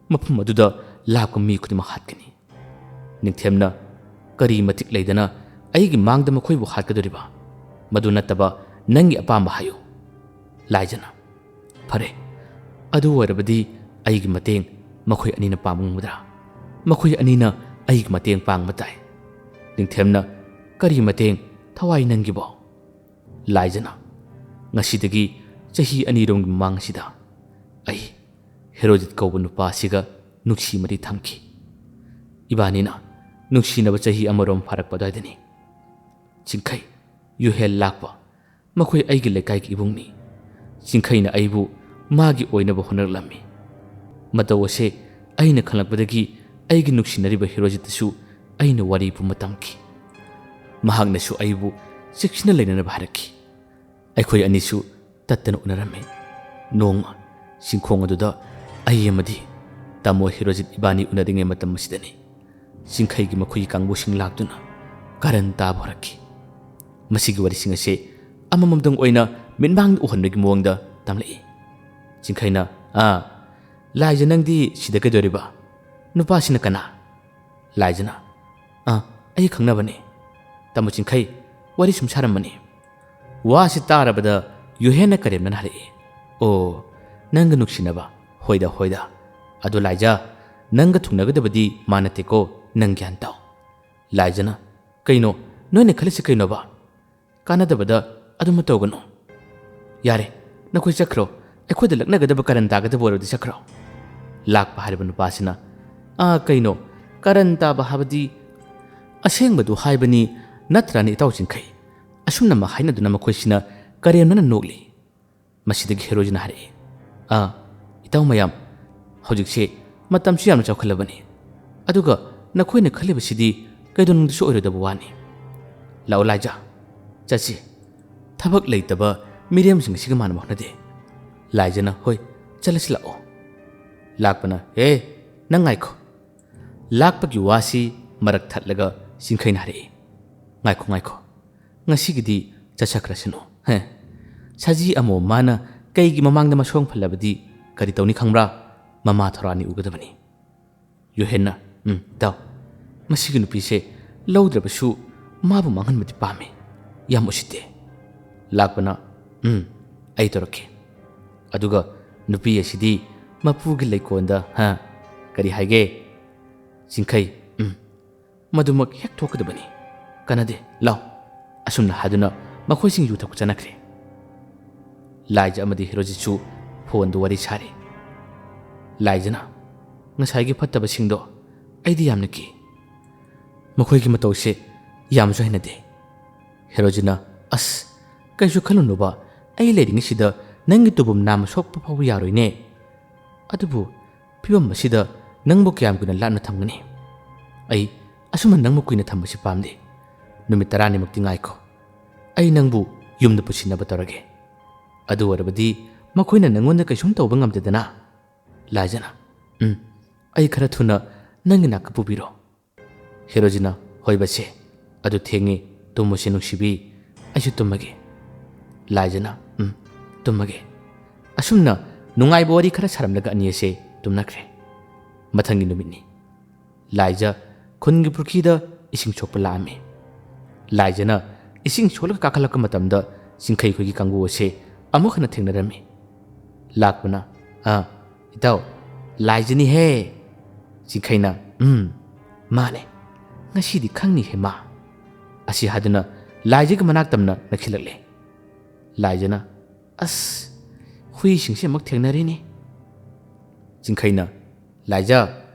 ꯃꯐꯝ ꯑꯗꯨꯗ ꯂꯥꯛꯄ ꯃꯤ ꯈꯨꯗꯤꯡꯃꯛ ꯍꯥꯠꯀꯅꯤ꯫" ꯅꯤꯡꯊꯦꯝꯅ, "ꯀꯔꯤ ꯃꯇꯤꯛ ꯂꯩꯗꯅ ꯑꯩꯒꯤ ꯃꯥꯡꯗ ꯃꯈꯣꯏꯕꯨ ꯍꯥꯠꯀꯗꯧꯔꯤꯕ? ꯃꯗꯨ ꯅꯠꯇꯕ ꯅꯪꯒꯤ ꯑꯄꯥꯝꯕ ꯍꯥꯏꯌꯨ꯫" ꯂꯥꯏꯖꯅ, "ꯐꯔꯦ, ꯑꯗꯨ ꯑꯣꯏꯔꯕꯗꯤ ꯑꯩꯒꯤ ꯃꯇꯦꯡ ꯃꯈꯣꯏ ꯑꯅꯤꯅ ꯄꯥꯡꯕ ꯉꯝꯒꯗ꯭ꯔꯥ? ꯃꯈꯣꯏ ꯑꯅꯤꯅ ꯑꯩꯒꯤ ꯃꯇꯦꯡ ꯄꯥꯡꯕ ꯇꯥꯏ꯫" ꯅꯤꯡꯊꯦꯝꯅ, "ꯀꯔꯤ ꯃꯇꯦꯡ, ꯊꯋꯥꯏ ꯅꯪꯒꯤꯕꯣ?" ꯂꯥꯏꯖꯅ, "ꯉꯁꯤꯗꯒꯤ ꯆꯍꯤ ꯑꯅꯤꯔꯣꯝꯒꯤ ꯃꯃꯥꯡ ꯑꯁꯤꯗ ꯑꯩ ꯍꯦꯔꯣꯖꯤꯠ ꯀꯧꯕ ꯅꯨꯄꯥ ꯑꯁꯤꯒ ꯅꯨꯡꯁꯤ ꯃꯔꯤ ꯊꯝꯈꯤ꯫ ꯏꯕꯥꯅꯤꯅ ꯅꯨꯡꯁꯤꯅꯕ ꯆꯍꯤ ꯑꯃꯔꯣꯝ ꯐꯥꯔꯛꯄ ꯑꯗꯨꯋꯥꯏꯗꯅꯤ ꯆꯤꯡꯈꯩ ꯌꯨꯍꯦꯜ ꯂꯥꯛꯄ꯫ ꯃꯈꯣꯏ ꯑꯩꯒꯤ ꯂꯩꯀꯥꯏꯒꯤ ꯏꯕꯨꯡꯅꯤ꯫ ꯆꯤꯡꯈꯩꯅ ꯑꯩꯕꯨ ꯃꯥꯒꯤ ꯑꯣꯏꯅꯕ ꯍꯣꯠꯅꯔꯛꯂꯝꯃꯤ꯫ ꯃꯇꯧ ꯑꯁꯦ ꯑꯩꯅ ꯈꯪꯂꯛꯄꯗꯒꯤ ꯑꯩꯒꯤ ꯅꯨꯡꯁꯤꯅꯔꯤꯕ ꯍꯦꯔꯣꯖꯤꯠꯇꯁꯨ ꯑꯩꯅ ꯋꯥꯔꯤ ꯄꯨꯝꯕ ꯇꯝꯈꯤ꯫ ꯃꯍꯥꯛꯅꯁꯨ ꯑꯩꯕꯨ ꯆꯦꯛꯁꯤꯟꯅ ꯂꯩꯅꯅꯕ ꯍꯥꯏꯔꯛꯈꯤ꯫ ꯑꯩꯈꯣꯏ ꯑꯅꯤꯁꯨ ꯇꯠꯇꯅ ꯎꯅꯔꯝꯃꯤ꯫ ꯅꯣꯡꯃ ꯆꯤꯡꯈꯣꯡ ꯑꯗꯨꯗ ꯑꯩ ꯑꯃꯗꯤ ꯇꯥꯃꯣ ꯍꯤꯔꯣꯖꯤꯠ ꯏꯕꯥꯅꯤ ꯎꯅꯔꯤꯉꯩ ꯃꯇꯝ ꯑꯁꯤꯗꯅꯤ ꯆꯤꯡꯈꯩꯒꯤ ꯃꯈꯣꯏꯒꯤ ꯀꯥꯡꯕꯨꯁꯤꯡ ꯂꯥꯛꯇꯨꯅ ꯀꯥꯔꯟ ꯇꯥꯕ ꯍꯧꯔꯛꯈꯤ꯫ ꯃꯁꯤꯒꯤ ꯋꯥꯔꯤꯁꯤꯡ ꯑꯁꯤ ꯑꯃꯃꯝꯇꯪ ꯑꯣꯏꯅ ꯃꯤꯠꯃꯥꯡꯗ ꯎꯍꯟꯕꯒꯤ ꯃꯑꯣꯡꯗ ꯇꯝꯂꯛꯏ꯫ ꯆꯤꯡꯈꯩꯅ, "ꯑꯥ, ꯂꯥꯏꯖ, ꯅꯪꯗꯤ ꯁꯤꯗ ꯀꯩꯗꯧꯔꯤꯕ? ꯅꯨꯄꯥꯁꯤꯅ ꯀꯅꯥ?" ꯂꯥꯏꯖꯅ, "ꯑꯥ, ꯑꯩ ꯈꯪꯅꯕꯅꯤ꯫ ꯇꯥꯃꯣ ꯆꯤꯡꯈꯩ, ꯋꯥꯔꯤ ꯁꯨꯝ ꯁꯥꯔꯝꯕꯅꯤ꯫" ꯋꯥꯁꯤ ꯇꯥꯔꯕꯗ ꯌꯨꯍꯦꯟꯅ ꯀꯔꯦꯝꯅꯅ ꯍꯥꯏꯔꯛꯏ, "ꯑꯣ, ꯅꯪꯒ ꯅꯨꯡꯁꯤꯅꯕ? ꯍꯣꯏꯗ, ꯍꯣꯏꯗ꯫ ꯑꯗꯣ ꯂꯥꯏꯖ, ꯅꯪꯒ ꯊꯨꯡꯅꯒꯗꯕꯗꯤ ꯃꯥ ꯅꯠꯇꯦꯀꯣ, ꯅꯪ ꯒ꯭ꯌꯥꯟ ꯇꯥꯎ꯫" ꯂꯥꯏꯖꯅ, "ꯀꯩꯅꯣ? ꯅꯣꯏꯅ ꯈꯜꯂꯤꯁꯦ ꯀꯩꯅꯣꯕ? ꯀꯥꯟꯅꯗꯕꯗ ꯑꯗꯨꯃ ꯇꯧꯒꯅꯨ꯫ ꯌꯥꯔꯦ, ꯅꯈꯣꯏ ꯆꯠꯈ꯭ꯔꯣ꯫ ꯑꯩꯈꯣꯏꯗ ꯂꯛꯅꯒꯗꯕ ꯀꯔꯟ ꯇꯥꯒꯗꯕ ꯑꯣꯏꯔꯕꯗꯤ ꯆꯠꯈ꯭ꯔꯣ꯫" ꯂꯥꯛꯄ ꯍꯥꯏꯔꯤꯕ ꯅꯨꯄꯥꯁꯤꯅ, "ꯑꯥ, ꯀꯩꯅꯣ? ꯀꯔꯟ ꯇꯥꯕ ꯍꯥꯏꯕꯗꯤ?" "ꯑꯁꯦꯡꯕꯗꯨ ꯍꯥꯏꯕꯅꯤ, ꯅꯠꯇ꯭ꯔꯥꯅꯦ ꯏꯇꯥꯎ ꯆꯤꯡꯈꯩ?" ꯑꯁꯨꯝꯅ ꯃꯈꯥꯏꯅꯗꯨꯅ ꯃꯈꯣꯏꯁꯤꯅ ꯀꯔꯦꯝꯅꯅ ꯅꯣꯛꯂꯤ꯫ ꯃꯁꯤꯗꯒꯤ ꯍꯦꯔꯣꯖꯤꯅ ꯍꯥꯏꯔꯛꯏ, "ꯑꯥ, ꯏꯇꯥꯎ ꯃꯌꯥꯝ, ꯍꯧꯖꯤꯛꯁꯦ ꯃꯇꯝꯁꯨ ꯌꯥꯝꯅ ꯆꯥꯎꯈꯠꯂꯕꯅꯤ꯫ ꯑꯗꯨꯒ ꯅꯈꯣꯏꯅ ꯈꯜꯂꯤꯕꯁꯤꯗꯤ ꯀꯩꯗꯧꯅꯨꯡꯗꯁꯨ ꯑꯣꯏꯔꯣꯏꯗꯕ ꯋꯥꯅꯤ꯫ ꯂꯥꯛꯑꯣ ꯂꯥꯏꯖ, ꯆꯠꯁꯤ꯫ ꯊꯕꯛ ꯂꯩꯇꯕ ꯃꯤꯔꯦꯝꯁꯤꯡ ꯑꯁꯤꯒ ꯃꯥꯟꯅꯕ ꯍꯧꯅꯗꯦ꯫" ꯂꯥꯏꯖꯅ, "ꯍꯣꯏ, ꯆꯠꯂꯁꯤ ꯂꯥꯛꯑꯣ꯫" ꯂꯥꯛꯄꯅ, "ꯍꯦ, ꯅꯪ ꯉꯥꯏꯈꯣ꯫" ꯂꯥꯛꯄꯒꯤ ꯋꯥꯁꯤ ꯃꯔꯛ ꯊꯠꯂꯒ ꯆꯤꯡꯈꯩꯅ ꯍꯥꯏꯔꯛꯏ, "ꯉꯥꯏꯈꯣ, ꯉꯥꯏꯈꯣ꯫ ꯉꯁꯤꯒꯤꯗꯤ ꯆꯠꯆꯈ꯭ꯔꯁꯅꯨ꯫ ꯍꯦ, ꯁꯖꯤ ꯑꯃꯣꯝ ꯃꯥꯅ ꯀꯩꯒꯤ ꯃꯃꯥꯡꯗ ꯃꯁꯣꯡ ꯐꯜꯂꯕꯗꯤ ꯀꯔꯤ ꯇꯧꯅꯤ ꯈꯪꯕ꯭ꯔꯥ? ꯃꯃꯥ ꯊꯧꯔꯥꯅꯤ ꯎꯒꯗꯕꯅꯤ꯫" ꯌꯨꯍꯦꯟꯅ, "ꯎꯝ, ꯏꯇꯥꯎ, ꯃꯁꯤꯒꯤ ꯅꯨꯄꯤꯁꯦ ꯂꯧꯗ꯭ꯔꯕꯁꯨ ꯃꯥꯕꯨ ꯃꯥꯡꯍꯟꯕꯗꯤ ꯄꯥꯝꯃꯤ꯫ ꯌꯥꯝ ꯎꯁꯤꯠꯇꯦ꯫" ꯂꯥꯛꯄꯅ, "ꯎꯝ, ꯑꯩ ꯇꯧꯔꯛꯀꯦ꯫ ꯑꯗꯨꯒ ꯅꯨꯄꯤ ꯑꯁꯤꯗꯤ ꯃꯄꯨꯒꯤ ꯂꯩꯀꯣꯜꯗ, ꯍꯥ? ꯀꯔꯤ ꯍꯥꯏꯒꯦ?" ꯆꯤꯡꯈꯩ, "ꯎꯝ, ꯃꯗꯨꯃꯛ ꯍꯦꯛ ꯊꯣꯛꯀꯗꯕꯅꯤ꯫ ꯀꯥꯟꯅꯗꯦ, ꯂꯥꯎ꯫" ꯑꯁꯨꯝꯅ ꯍꯥꯏꯗꯨꯅ ꯃꯈꯣꯏꯁꯤꯡ ꯌꯨ ꯊꯛꯄ ꯆꯠꯅꯈ꯭ꯔꯦ꯫ ꯂꯥꯏꯖ ꯑꯃꯗꯤ ꯍꯦꯔꯣꯖꯤꯠꯁꯨ ꯐꯣꯟꯗ ꯋꯥꯔꯤ ꯁꯥꯔꯤ꯫ ꯂꯥꯏꯖꯅ, "ꯉꯁꯥꯏꯒꯤ ꯐꯠꯇꯕꯁꯤꯡꯗꯣ ꯑꯩꯗꯤ ꯌꯥꯝꯅ ꯀꯤ꯫ ꯃꯈꯣꯏꯒꯤ ꯃꯇꯧꯁꯦ ꯌꯥꯝꯁꯨ ꯍꯩꯅꯗꯦ꯫" ꯍꯦꯔꯣꯖꯤꯠꯅ, "ꯑꯁ, ꯀꯩꯁꯨ ꯈꯜꯂꯨꯅꯨꯕ, ꯑꯩ ꯂꯩꯔꯤꯉꯩꯁꯤꯗ ꯅꯪꯒꯤ ꯇꯨꯕꯨꯝ ꯅꯥꯝꯃ ꯁꯣꯛꯄ ꯐꯥꯎꯕ ꯌꯥꯔꯣꯏꯅꯦ꯫ ꯑꯗꯨꯕꯨ ꯐꯤꯕꯝ ꯑꯁꯤꯗ ꯅꯪꯕꯨ ꯀꯌꯥꯝ ꯀꯨꯏꯅ ꯂꯥꯞꯅ ꯊꯝꯒꯅꯤ? ꯑꯩ ꯑꯁꯨꯝꯅ ꯅꯪꯕꯨ ꯀꯨꯏꯅ ꯊꯝꯕꯁꯤ ꯄꯥꯝꯗꯦ꯫ ꯅꯨꯃꯤꯠ ꯇꯔꯥꯅꯤꯃꯨꯛꯇꯤ ꯉꯥꯏꯈꯣ꯫ ꯑꯩ ꯅꯪꯕꯨ ꯌꯨꯝꯗ ꯄꯨꯁꯤꯟꯅꯕ ꯇꯧꯔꯒꯦ꯫ ꯑꯗꯨ ꯑꯣꯏꯔꯕꯗꯤ ꯃꯈꯣꯏꯅ ꯅꯪꯉꯣꯟꯗ ꯀꯩꯁꯨꯝ ꯇꯧꯕ ꯉꯝꯗꯦꯗꯅ꯫" ꯂꯥꯏꯖꯅ, "ꯎꯝ, ꯑꯩ ꯈꯔ ꯊꯨꯅ ꯅꯪꯒꯤ ꯅꯥꯛꯇ ꯄꯨꯕꯤꯔꯣ꯫" ꯍꯦꯔꯣꯖꯤꯠꯅ, "ꯍꯣꯏ ꯕꯁꯦ, ꯑꯗꯨ ꯊꯦꯡꯉꯦ, ꯇꯨꯝꯃꯨꯁꯦ ꯅꯨꯡꯁꯤꯕꯤ, ꯑꯩꯁꯨ ꯇꯨꯝꯃꯒꯦ꯫" ꯂꯥꯏꯖꯅ, "ꯎꯝ, ꯇꯨꯝꯃꯒꯦ꯫" ꯑꯁꯨꯝꯅ ꯅꯨꯡꯉꯥꯏꯕ ꯋꯥꯔꯤ ꯈꯔ ꯁꯥꯔꯝꯂꯒ ꯑꯅꯤ ꯑꯁꯦ ꯇꯨꯝꯅꯈ꯭ꯔꯦ꯫ ꯃꯊꯪꯒꯤ ꯅꯨꯃꯤꯠꯅꯤ꯫ ꯂꯥꯏꯖ ꯈꯨꯟꯒꯤ ꯄꯨꯈ꯭ꯔꯤꯗ ꯏꯁꯤꯡ ꯁꯣꯛꯄ ꯂꯥꯛꯑꯝꯃꯤ꯫ ꯂꯥꯏꯖꯅ ꯏꯁꯤꯡ ꯁꯣꯛꯂꯒ ꯀꯥꯈꯠꯂꯛꯄ ꯃꯇꯝꯗ ꯆꯤꯡꯈꯩ ꯈꯣꯏꯒꯤ ꯀꯥꯡꯕꯨ ꯑꯁꯦ ꯑꯃꯨꯛ ꯍꯟꯅ ꯊꯦꯡꯅꯔꯝꯃꯤ꯫ ꯂꯥꯛꯄꯅ, "ꯑ, ꯏꯇꯥꯎ, ꯂꯥꯏꯖꯅꯤꯍꯦ!" ꯆꯤꯡꯈꯩꯅ, "ꯎꯝ, ꯃꯥꯅꯦ꯫ ꯉꯁꯤꯗꯤ ꯈꯪꯅꯤꯍꯦ ꯃꯥ!" ꯑꯁꯤ ꯍꯥꯏꯗꯨꯅ ꯂꯥꯏꯖꯒꯤ ꯃꯅꯥꯛ ꯇꯝꯅ ꯅꯛꯁꯤꯜꯂꯛꯂꯦ꯫ ꯂꯥꯏꯖꯅ, "ꯑꯁ, ꯍꯨꯏꯁꯤꯡꯁꯦ ꯑꯃꯨꯛ ꯊꯦꯡꯅꯔꯦꯅꯦ!" ꯆꯤꯡꯈꯩꯅ, "ꯂꯥꯏꯖ,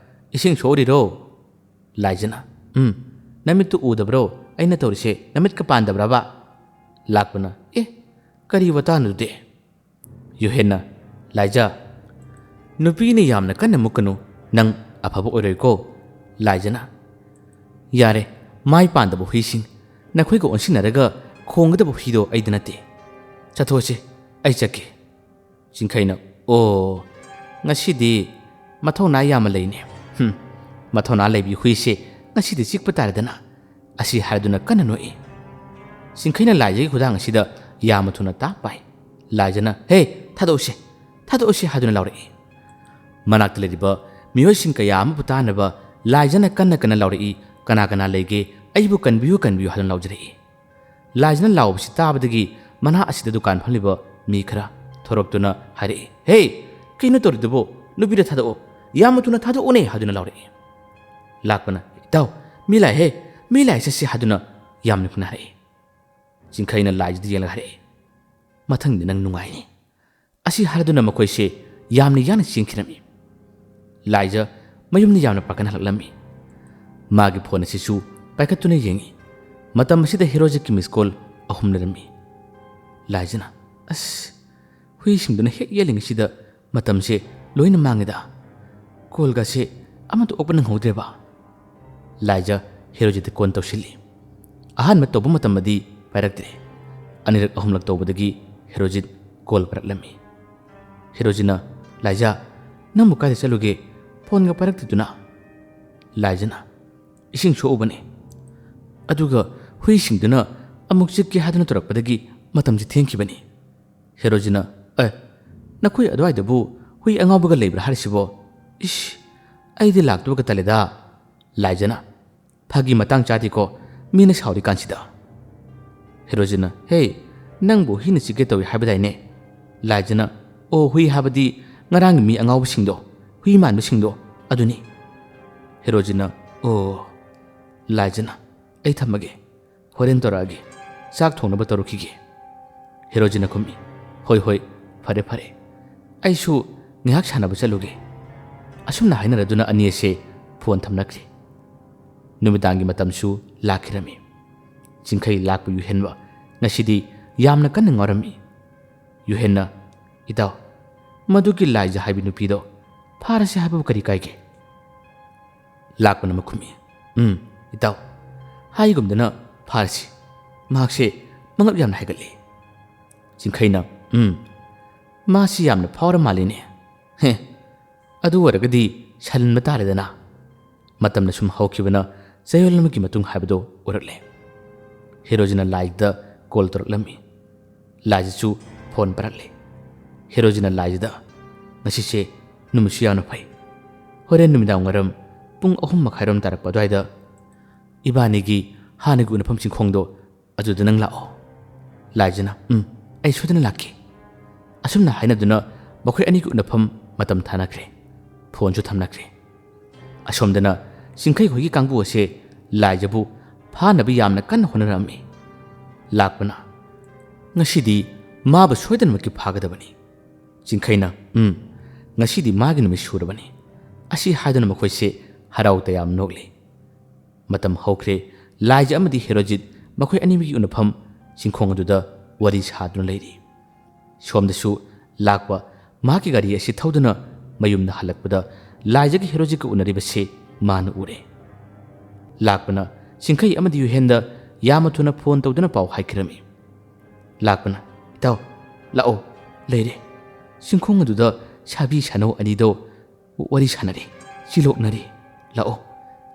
ꯏꯁꯤꯡ ꯁꯣꯛꯎꯔꯤꯔꯣ?" ꯂꯥꯏꯖꯅ, "ꯎꯝ, ꯅꯃꯤꯠꯇꯨ ꯎꯗꯕ꯭ꯔꯣ? ꯑꯩꯅ ꯇꯧꯔꯤꯁꯦ ꯅꯃꯤꯠꯀ ꯄꯥꯟꯗꯕ꯭ꯔꯕ?" ꯂꯥꯛꯄꯅ, "ꯑꯦ, ꯀꯔꯤ ꯋꯥꯇꯥꯅꯣꯗꯨꯗꯤ?" ꯌꯨꯍꯦꯟꯅ, "ꯂꯥꯏꯖ, ꯅꯨꯄꯤꯅ ꯌꯥꯝꯅ ꯀꯟꯅ ꯃꯨꯛꯀꯅꯨ, ꯅꯪ ꯑꯐꯕ ꯑꯣꯏꯔꯣꯏꯀꯣ꯫" ꯂꯥꯏꯖꯅ, "ꯌꯥꯔꯦ, ꯃꯥꯏ ꯄꯥꯟꯗꯕ ꯍꯨꯏꯁꯤꯡ, ꯅꯈꯣꯏꯒ ꯑꯣꯟꯁꯤꯟꯅꯔꯒ ꯈꯣꯡꯒꯗꯕ ꯍꯨꯏꯗꯣ ꯑꯩꯗꯤ ꯅꯠꯇꯦ꯫ ꯆꯠꯊꯣꯛꯑꯁꯤ, ꯑꯩ ꯆꯠꯀꯦ꯫" ꯆꯤꯡꯈꯩꯅ, "ꯑꯣ, ꯉꯁꯤꯗꯤ ꯃꯊꯧꯅꯥ ꯌꯥꯝꯅ ꯂꯩꯅꯦ꯫ ꯍꯨꯝ, ꯃꯊꯧꯅꯥ ꯂꯩꯕꯤ ꯍꯨꯏꯁꯦ ꯉꯁꯤꯗꯤ ꯆꯤꯛꯄ ꯇꯥꯔꯦꯗꯅ꯫" ꯑꯁꯤ ꯍꯥꯏꯗꯨꯅ ꯀꯟꯅ ꯅꯣꯛꯏ꯫ ꯆꯤꯡꯈꯩꯅ ꯂꯥꯏꯖꯒꯤ ꯈꯨꯗꯥꯡ ꯑꯁꯤꯗ ꯌꯥꯝꯅ ꯊꯨꯅ ꯇꯥꯞ ꯄꯥꯏ꯫ ꯂꯥꯏꯖꯅ, "ꯍꯦ, ꯊꯥꯗꯣꯛꯎꯁꯦ, ꯊꯥꯗꯣꯛꯎꯁꯦ" ꯍꯥꯏꯗꯨꯅ ꯂꯥꯎꯔꯛꯏ꯫ ꯃꯅꯥꯛꯇ ꯂꯩꯔꯤꯕ ꯃꯤꯑꯣꯏꯁꯤꯡ ꯀꯌꯥ ꯑꯃꯕꯨ ꯇꯥꯅꯕ ꯂꯥꯏꯖꯅ ꯀꯟꯅ ꯀꯟꯅ ꯂꯥꯎꯔꯛꯏ, "ꯀꯅꯥ ꯀꯅꯥ ꯂꯩꯒꯦ? ꯑꯩꯕꯨ ꯀꯟꯕꯤꯌꯨ, ꯀꯟꯕꯤꯌꯨ" ꯍꯥꯏꯗꯨꯅ ꯂꯥꯎꯖꯔꯛꯏ꯫ ꯂꯥꯏꯖꯅ ꯂꯥꯎꯕꯁꯤ ꯇꯥꯕꯗꯒꯤ ꯃꯅꯥꯛ ꯑꯁꯤꯗ ꯗꯨꯀꯥꯟ ꯐꯝꯂꯤꯕ ꯃꯤ ꯈꯔ ꯊꯣꯔꯛꯇꯨꯅ ꯍꯥꯏꯔꯛꯏ, "ꯍꯦ, ꯀꯩꯅꯣ ꯇꯧꯔꯤꯗꯨꯕꯨ? ꯅꯨꯄꯤꯗ ꯊꯥꯗꯣꯛꯑꯣ, ꯌꯥꯝꯅ ꯊꯨꯅ ꯊꯥꯗꯣꯛꯑꯣꯅꯦ" ꯍꯥꯏꯗꯨꯅ ꯂꯥꯎꯔꯛꯏ꯫ ꯂꯥꯛꯄꯅ, "ꯏꯇꯥꯎ, ꯃꯤ ꯂꯥꯛꯑꯦꯍꯦ, ꯃꯤ ꯂꯥꯛꯑꯦ, ꯆꯠꯁꯤ" ꯍꯥꯏꯗꯨꯅ ꯌꯥꯝꯅ ꯊꯨꯅ ꯍꯥꯏꯔꯛꯏ꯫ ꯆꯤꯡꯈꯩꯅ ꯂꯥꯏꯖꯗ ꯌꯦꯡꯂꯒ ꯍꯥꯏꯔꯛꯏ, "ꯃꯊꯪꯗꯤ ꯅꯪ ꯅꯨꯡꯉꯥꯏꯅꯤ"꯫ ꯑꯁꯤ ꯍꯥꯏꯔꯗꯨꯅ ꯃꯈꯣꯏꯁꯦ ꯌꯥꯝꯅ ꯌꯥꯡꯅ ꯆꯦꯟꯈꯤꯔꯝꯃꯤ꯫ ꯂꯥꯏꯖ ꯃꯌꯨꯝꯗ ꯌꯥꯝꯅ ꯄꯥꯈꯠꯅ ꯍꯜꯂꯛꯂꯝꯃꯤ꯫ ꯃꯥꯒꯤ ꯐꯣꯟ ꯑꯁꯤꯁꯨ ꯄꯥꯏꯈꯠꯇꯨꯅ ꯌꯦꯡꯉꯤ꯫ ꯃꯇꯝ ꯑꯁꯤꯗ ꯍꯦꯔꯣꯖꯤꯠꯀꯤ ꯃꯤꯁ ꯀꯣꯜ ꯑꯍꯨꯝ ꯂꯩꯔꯝꯃꯤ꯫ ꯂꯥꯏꯖꯅ, "ꯑꯁ, ꯍꯨꯏꯁꯤꯡꯗꯨꯅ ꯍꯦꯛ ꯌꯦꯠꯂꯤꯉꯩꯁꯤꯗ ꯃꯇꯝꯁꯦ ꯂꯣꯏꯅ ꯃꯥꯡꯉꯦꯗ꯫ ꯀꯣꯜꯒꯁꯦ ꯑꯃꯠꯇ ꯑꯣꯛꯄ ꯅꯪꯍꯧꯗ꯭ꯔꯦꯕ"꯫ ꯂꯥꯏꯖ ꯍꯦꯔꯣꯖꯤꯠꯇ ꯀꯣꯜ ꯇꯧꯁꯤꯜꯂꯤ꯫ ꯑꯍꯥꯟꯕ ꯇꯧꯕ ꯃꯇꯝꯗꯗꯤ ꯄꯥꯏꯔꯛꯇ꯭ꯔꯦ꯫ ꯑꯅꯤꯔꯛ ꯑꯍꯨꯝꯂꯛ ꯇꯧꯕꯗꯒꯤ ꯍꯦꯔꯣꯖꯤꯠ ꯀꯣꯜ ꯄꯥꯏꯔꯛꯂꯝꯃꯤ꯫ ꯍꯦꯔꯣꯖꯤꯠꯅ, "ꯂꯥꯏꯖ, ꯅꯪꯕꯨ ꯀꯥꯏꯗ ꯆꯠꯂꯨꯒꯦ? ꯐꯣꯟꯒ ꯄꯥꯏꯔꯛꯇ꯭ꯔꯤꯗꯨꯅ?" ꯂꯥꯏꯖꯅ, "ꯏꯁꯤꯡ ꯁꯣꯛꯎꯕꯅꯦ꯫ ꯑꯗꯨꯒ ꯍꯨꯏꯁꯤꯡꯗꯨꯅ ꯑꯃꯨꯛ ꯆꯤꯛꯀꯦ ꯍꯥꯏꯗꯨꯅ ꯇꯧꯔꯛꯄꯗꯒꯤ ꯃꯇꯝꯁꯦ ꯊꯦꯡꯈꯤꯕꯅꯤ"꯫ ꯍꯦꯔꯣꯖꯤꯠꯅ, "ꯑꯦ, ꯅꯈꯣꯏ ꯑꯗꯨꯋꯥꯏꯗꯕꯨ ꯍꯨꯏ ꯑꯉꯥꯎꯕꯒ ꯂꯩꯕ꯭ꯔꯥ ꯍꯥꯏꯔꯤꯁꯤꯕꯣ? ꯏꯁ, ꯑꯩꯗꯤ ꯂꯥꯛꯇꯕꯒ ꯇꯜꯂꯦꯗ"꯫ ꯂꯥꯏꯖꯅ, "ꯐꯥꯒꯤ ꯃꯇꯥꯡ ꯆꯥꯗꯦꯀꯣ, ꯃꯤꯅ ꯁꯥꯎꯔꯤꯀꯥꯟꯁꯤꯗ"꯫ ꯍꯦꯔꯣꯖꯤꯠꯅ, "ꯍꯦ, ꯅꯪꯕꯨ ꯍꯨꯏꯅ ꯆꯤꯛꯀꯦ ꯇꯧꯏ ꯍꯥꯏꯕꯗꯥꯏꯅꯦ? ꯂꯥꯏꯖꯅ, "ꯑꯣ, ꯍꯨꯏ ꯍꯥꯏꯕꯗꯤ ꯉꯔꯥꯡꯒꯤ ꯃꯤ ꯑꯉꯥꯎꯕꯁꯤꯡꯗꯣ, ꯍꯨꯏ ꯃꯥꯟꯕꯁꯤꯡꯗꯣ, ꯑꯗꯨꯅꯤ꯫" ꯍꯦꯔꯣꯖꯤꯠꯅ, "ꯑꯣ꯫" ꯂꯥꯏꯖꯅ, "ꯑꯩ ꯊꯝꯃꯒꯦ, ꯍꯣꯔꯦꯟ ꯇꯧꯔꯛꯑꯒꯦ, ꯆꯥꯛ ꯊꯣꯡꯅꯕ ꯇꯧꯔꯛꯈꯤꯒꯦ꯫" ꯍꯦꯔꯣꯖꯤꯠꯅ ꯈꯨꯝꯃꯤ, "ꯍꯣꯏ, ꯍꯣꯏ, ꯐꯔꯦ, ꯐꯔꯦ, ꯑꯩꯁꯨ ꯉꯥꯏꯍꯥꯛ ꯁꯥꯟꯅꯕ ꯆꯠꯂꯨꯒꯦ꯫" ꯑꯁꯨꯝꯅ ꯍꯥꯏꯅꯔꯗꯨꯅ ꯑꯅꯤ ꯑꯁꯦ ꯐꯣꯟ ꯊꯝꯅꯈ꯭ꯔꯦ꯫ ꯅꯨꯃꯤꯗꯥꯡꯒꯤ ꯃꯇꯝꯁꯨ ꯂꯥꯛꯈꯤꯔꯝꯃꯤ꯫ ꯆꯤꯡꯈꯩ ꯂꯥꯛꯄ ꯌꯨꯍꯦꯟꯕ ꯉꯁꯤꯗꯤ ꯌꯥꯝꯅ ꯀꯟꯅ ꯉꯥꯎꯔꯝꯃꯤ꯫ ꯌꯨꯍꯦꯟꯅ, "ꯏꯇꯥꯎ, ꯃꯗꯨꯒꯤ ꯂꯥꯏꯖ ꯍꯥꯏꯕꯤ ꯅꯨꯄꯤꯗꯣ ꯐꯥꯔꯁꯤ ꯍꯥꯏꯕꯕꯨ ꯀꯔꯤ ꯀꯥꯏꯒꯦ?" ꯂꯥꯛꯄꯅ ꯃꯈꯨꯝꯃꯤ, "ꯎꯝ, ꯏꯇꯥꯎ, ꯍꯥꯏꯒꯨꯝꯗꯅ ꯐꯥꯔꯁꯤ꯫ ꯃꯍꯥꯛꯁꯦ ꯃꯉꯛ ꯌꯥꯝꯅ ꯍꯥꯏꯒꯠꯂꯤ꯫" ꯆꯤꯡꯈꯩꯅ, "ꯎꯝ, ꯃꯥꯁꯤ ꯌꯥꯝꯅ ꯐꯥꯎꯔ ꯃꯥꯜꯂꯤꯅꯦ꯫ ꯍꯦ, ꯑꯗꯨ ꯑꯣꯏꯔꯒꯗꯤ ꯁꯜꯍꯟꯕ ꯇꯥꯔꯦꯗꯅ꯫" ꯃꯇꯝꯅ ꯁꯨꯝ ꯍꯧꯈꯤꯕꯅ ꯆꯌꯣꯜ ꯑꯃꯒꯤ ꯃꯇꯨꯡ ꯍꯥꯏꯕꯗꯨ ꯑꯣꯏꯔꯛꯂꯦ꯫ ꯍꯦꯔꯣꯖꯤꯠꯅ ꯂꯥꯏꯖꯗ ꯀꯣꯜ ꯇꯧꯔꯛꯂꯝꯃꯤ꯫ ꯂꯥꯏꯖꯁꯨ ꯐꯣꯟ ꯄꯥꯏꯔꯛꯂꯦ꯫ ꯍꯦꯔꯣꯖꯤꯠꯅ ꯂꯥꯏꯖꯗ, "ꯉꯁꯤꯁꯦ ꯅꯨꯃꯤꯠꯁꯨ ꯌꯥꯝꯅ ꯐꯩ꯫ ꯍꯣꯔꯦꯟ ꯅꯨꯃꯤꯗꯥꯡ ꯋꯥꯏꯔꯝ ꯄꯨꯡ ꯑꯍꯨꯝ ꯃꯈꯥꯏꯔꯣꯝ ꯇꯥꯔꯛꯄ ꯑꯗꯨꯋꯥꯏꯗ ꯏꯕꯥꯅꯤꯒꯤ ꯍꯥꯟꯅꯒꯤ ꯎꯅꯐꯝ ꯆꯤꯡꯈꯣꯡꯗꯣ ꯑꯗꯨꯗ ꯅꯪ ꯂꯥꯛꯑꯣ꯫" ꯂꯥꯏꯖꯅ, "ꯎꯝ, ꯑꯩ ꯁꯣꯏꯗꯅ ꯂꯥꯛꯀꯦ꯫" ꯑꯁꯨꯝꯅ ꯍꯥꯏꯅꯗꯨꯅ ꯃꯈꯣꯏ ꯑꯅꯤꯒꯤ ꯎꯅꯐꯝ ꯃꯇꯝ ꯊꯥꯅꯈ꯭ꯔꯦ꯫ ꯐꯣꯟꯁꯨ ꯊꯝꯅꯈ꯭ꯔꯦ꯫ ꯑꯁꯣꯝꯗꯅ ꯆꯤꯡꯈꯩ ꯍꯣꯏꯒꯤ ꯀꯥꯡꯕꯨ ꯑꯁꯦ ꯂꯥꯏꯖꯕꯨ ꯐꯥꯅꯕ ꯌꯥꯝꯅ ꯀꯟꯅ ꯍꯣꯠꯅꯔꯛꯑꯝꯃꯤ꯫ ꯂꯥꯛꯄꯅ, "ꯉꯁꯤꯗꯤ ꯃꯥꯕꯨ ꯁꯣꯏꯗꯅꯃꯛꯀꯤ ꯐꯥꯒꯗꯕꯅꯤ꯫" ꯆꯤꯡꯈꯩꯅ, "ꯎꯝ, ꯉꯁꯤꯗꯤ ꯃꯥꯒꯤ ꯅꯨꯃꯤꯠ ꯁꯨꯔꯕꯅꯤ꯫" ꯑꯁꯤ ꯍꯥꯏꯗꯨꯅ ꯃꯈꯣꯏꯁꯦ ꯍꯔꯥꯎ ꯇꯌꯥꯝ ꯅꯣꯛꯂꯤ꯫ ꯃꯇꯝ ꯍꯧꯈ꯭ꯔꯦ꯫ ꯂꯥꯏꯖ ꯑꯃꯗꯤ ꯍꯦꯔꯣꯖꯤꯠ ꯃꯈꯣꯏ ꯑꯅꯤꯃꯛꯀꯤ ꯎꯅꯐꯝ ꯆꯤꯡꯈꯣꯡ ꯑꯗꯨꯗ ꯋꯥꯔꯤ ꯁꯥꯗꯨꯅ ꯂꯩꯔꯤ꯫ ꯁꯣꯝꯗꯁꯨ ꯂꯥꯛꯄ ꯃꯍꯥꯛꯀꯤ ꯒꯥꯔꯤ ꯑꯁꯤ ꯊꯧꯗꯨꯅ ꯃꯌꯨꯝꯗ ꯍꯜꯂꯛꯄꯗ ꯂꯥꯏꯖꯒ ꯍꯦꯔꯣꯖꯤꯠꯀ ꯎꯅꯔꯤꯕꯁꯤ ꯃꯥꯅ ꯎꯔꯦ꯫ ꯂꯥꯛꯄꯅ ꯆꯤꯡꯈꯩ ꯑꯃꯗꯤ ꯌꯨꯍꯦꯟꯗ ꯌꯥꯝꯅ ꯊꯨꯅ ꯐꯣꯟ ꯇꯧꯗꯨꯅ ꯄꯥꯎ ꯍꯥꯏꯈꯤꯔꯝꯃꯤ꯫ ꯂꯥꯛꯄꯅ, "ꯏꯇꯥꯎ, ꯂꯥꯛꯑꯣ, ꯂꯩꯔꯦ꯫ ꯆꯤꯡꯈꯣꯡ ꯑꯗꯨꯗ ꯁꯥꯕꯤ ꯁꯥꯅꯧ ꯑꯅꯤꯗꯣ ꯋꯥꯔꯤ ꯁꯥꯟꯅꯔꯤ, ꯆꯤꯂꯣꯛꯅꯔꯤ꯫ ꯂꯥꯛꯑꯣ,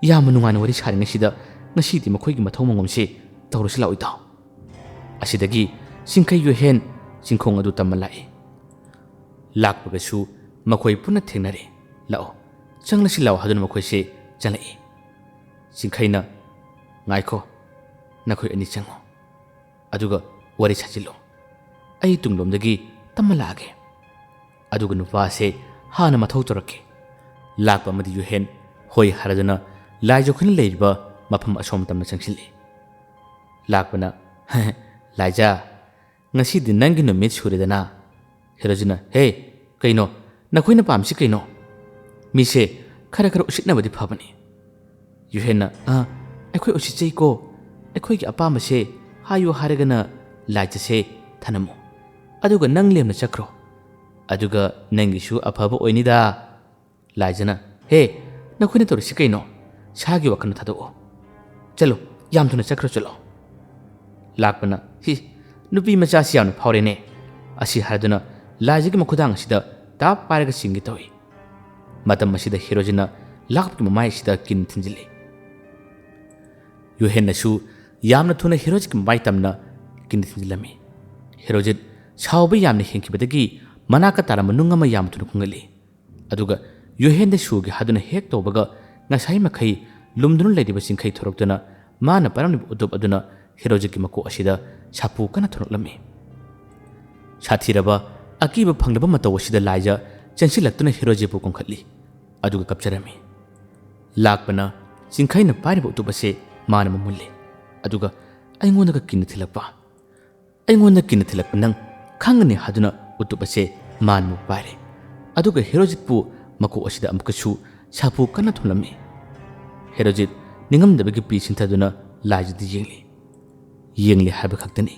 ꯌꯥꯝꯅ ꯅꯨꯡꯉꯥꯏꯅ ꯋꯥꯔꯤ ꯁꯥꯔꯤꯉꯩꯁꯤꯗ ꯉꯁꯤꯗꯤ ꯃꯈꯣꯏꯒꯤ ꯃꯊꯧ ꯃꯉꯣꯝꯁꯦ ꯇꯧꯔꯁꯤ ꯂꯥꯛꯑꯣ ꯏꯇꯥꯎ꯫" ꯑꯁꯤꯗꯒꯤ ꯆꯤꯡꯈꯩ ꯌꯨꯍꯦꯟ ꯆꯤꯡꯈꯣꯡ ꯑꯗꯨ ꯇꯝꯃ ꯂꯥꯛꯏ꯫ ꯂꯥꯛꯄꯒꯁꯨ ꯃꯈꯣꯏ ꯄꯨꯟꯅ ꯊꯦꯡꯅꯔꯦ꯫ "ꯂꯥꯛꯑꯣ, ꯆꯪꯂꯁꯤ ꯂꯥꯛꯑꯣ" ꯍꯥꯏꯗꯨꯅ ꯃꯈꯣꯏꯁꯦ ꯆꯪꯂꯛꯏ꯫ ꯆꯤꯡꯈꯩꯅ, "ꯉꯥꯏꯈꯣ, ꯅꯈꯣꯏ ꯑꯅꯤ ꯆꯪꯉꯣ꯫ ꯑꯗꯨꯒ ꯋꯥꯔꯤ ꯁꯥꯖꯤꯜꯂꯨ꯫ ꯑꯩ ꯇꯨꯡꯂꯣꯝꯗꯒꯤ ꯇꯝꯃ ꯂꯥꯛꯑꯒꯦ꯫ ꯑꯗꯨꯒ ꯅꯨꯄꯥꯁꯦ ꯍꯥꯟꯅ ꯃꯊꯧ ꯇꯧꯔꯛꯀꯦ꯫ ꯂꯥꯛꯄ ꯑꯃꯗꯤ ꯌꯨꯍꯦꯟ ꯍꯣꯏ ꯍꯥꯏꯔꯗꯨꯅ ꯂꯥꯏꯖ ꯑꯩꯈꯣꯏꯅ ꯂꯩꯔꯤꯕ ꯃꯐꯝ ꯑꯁꯣꯝ ꯇꯝꯅ ꯆꯪꯁꯤꯜꯂꯤ꯫ ꯂꯥꯛꯄꯅ, "ꯂꯥꯏꯖ, ꯉꯁꯤꯗꯤ ꯅꯪꯒꯤ ꯅꯨꯃꯤꯠ ꯁꯨꯔꯦꯗꯅ?" ꯍꯦꯔꯣꯖꯤꯠꯅ, "ꯍꯦ, ꯀꯩꯅꯣ? ꯅꯈꯣꯏꯅ ꯄꯥꯝꯃꯤꯁꯤ ꯀꯩꯅꯣ? ꯃꯤꯁꯦ ꯈꯔ ꯈꯔ ꯎꯁꯤꯠꯅꯕꯗꯤ ꯐꯕꯅꯤ꯫" ꯌꯨꯍꯦꯟꯅ, "ꯑ, ꯑꯩꯈꯣꯏ ꯎꯁꯤꯠꯆꯩꯀꯣ꯫ ꯑꯩꯈꯣꯏꯒꯤ ꯑꯄꯥꯝꯕꯁꯦ ꯍꯥꯏꯌꯨ ꯍꯥꯏꯔꯒꯅ ꯂꯥꯏꯖꯁꯦ ꯊꯅꯝꯃꯨ꯫ ꯑꯗꯨꯒ ꯅꯪ ꯂꯦꯝꯅ ꯆꯠꯈ꯭ꯔꯣ꯫ ꯑꯗꯨꯒ ꯅꯪꯒꯤꯁꯨ ꯑꯐꯕ ꯑꯣꯏꯅꯤꯗ꯫" ꯂꯥꯏꯖꯅ, "ꯍꯦ, ꯅꯈꯣꯏꯅ ꯇꯧꯔꯤꯁꯤ ꯀꯩꯅꯣ? ꯁꯥꯒꯤ ꯋꯥꯈꯜ ꯊꯥꯗꯣꯛꯑꯣ꯫ ꯆꯠꯂꯣ, ꯌꯥꯝ ꯊꯨꯅ ꯆꯠꯈ꯭ꯔꯣ, ꯆꯠꯂꯣ꯫" ꯂꯥꯛꯄꯅ, "ꯍꯤ, ꯅꯨꯄꯤ ꯃꯆꯥꯁꯤ ꯌꯥꯝꯅ ꯐꯥꯎꯔꯦꯅꯦ꯫" ꯑꯁꯤ ꯍꯥꯏꯗꯨꯅ ꯂꯥꯏꯖꯒꯤ ꯃꯈꯨꯗꯥꯡ ꯑꯁꯤꯗ ꯇꯥꯞ ꯄꯥꯏꯔꯒ ꯆꯤꯡꯒꯦ ꯇꯧꯏ꯫ ꯃꯇꯝ ꯑꯁꯤꯗ ꯍꯦꯔꯣꯖꯤꯠꯅ ꯂꯥꯛꯄꯒꯤ ꯃꯃꯥꯏ ꯑꯁꯤꯗ ꯀꯤꯟ ꯊꯤꯟꯖꯤꯜꯂꯤ꯫ ꯌꯨꯍꯦꯟꯅꯁꯨ ꯌꯥꯝꯅ ꯊꯨꯅ ꯍꯦꯔꯣꯖꯤꯠꯀꯤ ꯃꯃꯥꯏ ꯇꯝꯅ ꯀꯤꯟ ꯊꯤꯟꯖꯤꯜꯂꯝꯃꯤ꯫ ꯍꯦꯔꯣꯖꯤꯠ ꯁꯥꯎꯕ ꯌꯥꯝꯅ ꯍꯦꯟꯈꯤꯕꯗꯒꯤ ꯃꯅꯥꯛꯇ ꯇꯥꯔꯝꯕ ꯅꯨꯡ ꯑꯃ ꯌꯥꯝ ꯊꯨꯅ ꯈꯨꯡꯒꯠꯂꯤ꯫ ꯑꯗꯨꯒ ꯌꯨꯍꯦꯟꯗ ꯁꯨꯒꯦ ꯍꯥꯏꯗꯨꯅ ꯍꯦꯛ ꯇꯧꯕꯒ ꯉꯁꯥꯏ ꯃꯈꯩ ꯂꯨꯝꯗꯨꯅ ꯂꯩꯔꯤꯕ ꯆꯤꯡꯈꯩ ꯊꯣꯔꯛꯇꯨꯅ ꯃꯥꯅ ꯄꯥꯏꯔꯝꯂꯤꯕ ꯎꯇꯨꯞ ꯑꯗꯨꯅ ꯍꯦꯔꯣꯖꯤꯠꯀꯤ ꯃꯀꯣꯛ ꯑꯁꯤꯗ ꯁꯥꯐꯨ ꯀꯟꯅ ꯊꯣꯔꯛꯂꯝꯃꯤ꯫ ꯁꯥꯊꯤꯔꯕ ꯑꯀꯤꯕ ꯐꯪꯂꯕ ꯃꯇꯧ ꯑꯁꯤꯗ ꯂꯥꯏꯖ ꯆꯦꯟꯁꯤꯜꯂꯛꯇꯨꯅ ꯍꯦꯔꯣꯖꯤꯠꯄꯨ ꯀꯣꯟꯈꯠꯂꯤ꯫ ꯑꯗꯨꯒ ꯀꯞꯆꯔꯝꯃꯤ꯫ ꯂꯥꯛꯄꯅ ꯆꯤꯡꯈꯩꯅ ꯄꯥꯏꯔꯤꯕ ꯎꯇꯨꯞ ꯑꯁꯤ ꯃꯥꯅ ꯃꯃꯨꯜꯂꯤ꯫ ꯑꯗꯨꯒ ꯑꯩꯉꯣꯟꯗꯒ ꯀꯤꯟꯅ ꯊꯤꯜꯂꯛꯄ꯫ ꯑꯩꯉꯣꯟꯗ ꯀꯤꯟꯅ ꯊꯤꯜꯂꯛꯄ ꯅꯪ ꯈꯪꯒꯅꯤ ꯍꯥꯏꯗꯨꯅ ꯎꯇꯨꯞ ꯑꯁꯦ ꯃꯥꯅ ꯑꯃꯨꯛ ꯄꯥꯏꯔꯦ꯫ ꯑꯗꯨꯒ ꯍꯦꯔꯣꯖꯤꯠꯄꯨ ꯃꯀꯣꯛ ꯑꯁꯤꯗ ꯑꯃꯨꯛꯀꯁꯨ ꯁꯥꯐꯨ ꯀꯟꯅ ꯊꯣꯝꯂꯝꯃꯤ꯫ ꯍꯦꯔꯣꯖꯤꯠ ꯅꯤꯡꯉꯝꯗꯕꯒꯤ ꯄꯤ ꯁꯤꯟꯊꯗꯨꯅ ꯂꯥꯏꯖꯗ ꯌꯦꯡꯂꯤ꯫ ꯌꯦꯡꯂꯤ ꯍꯥꯏꯕ ꯈꯛꯇꯅꯤ꯫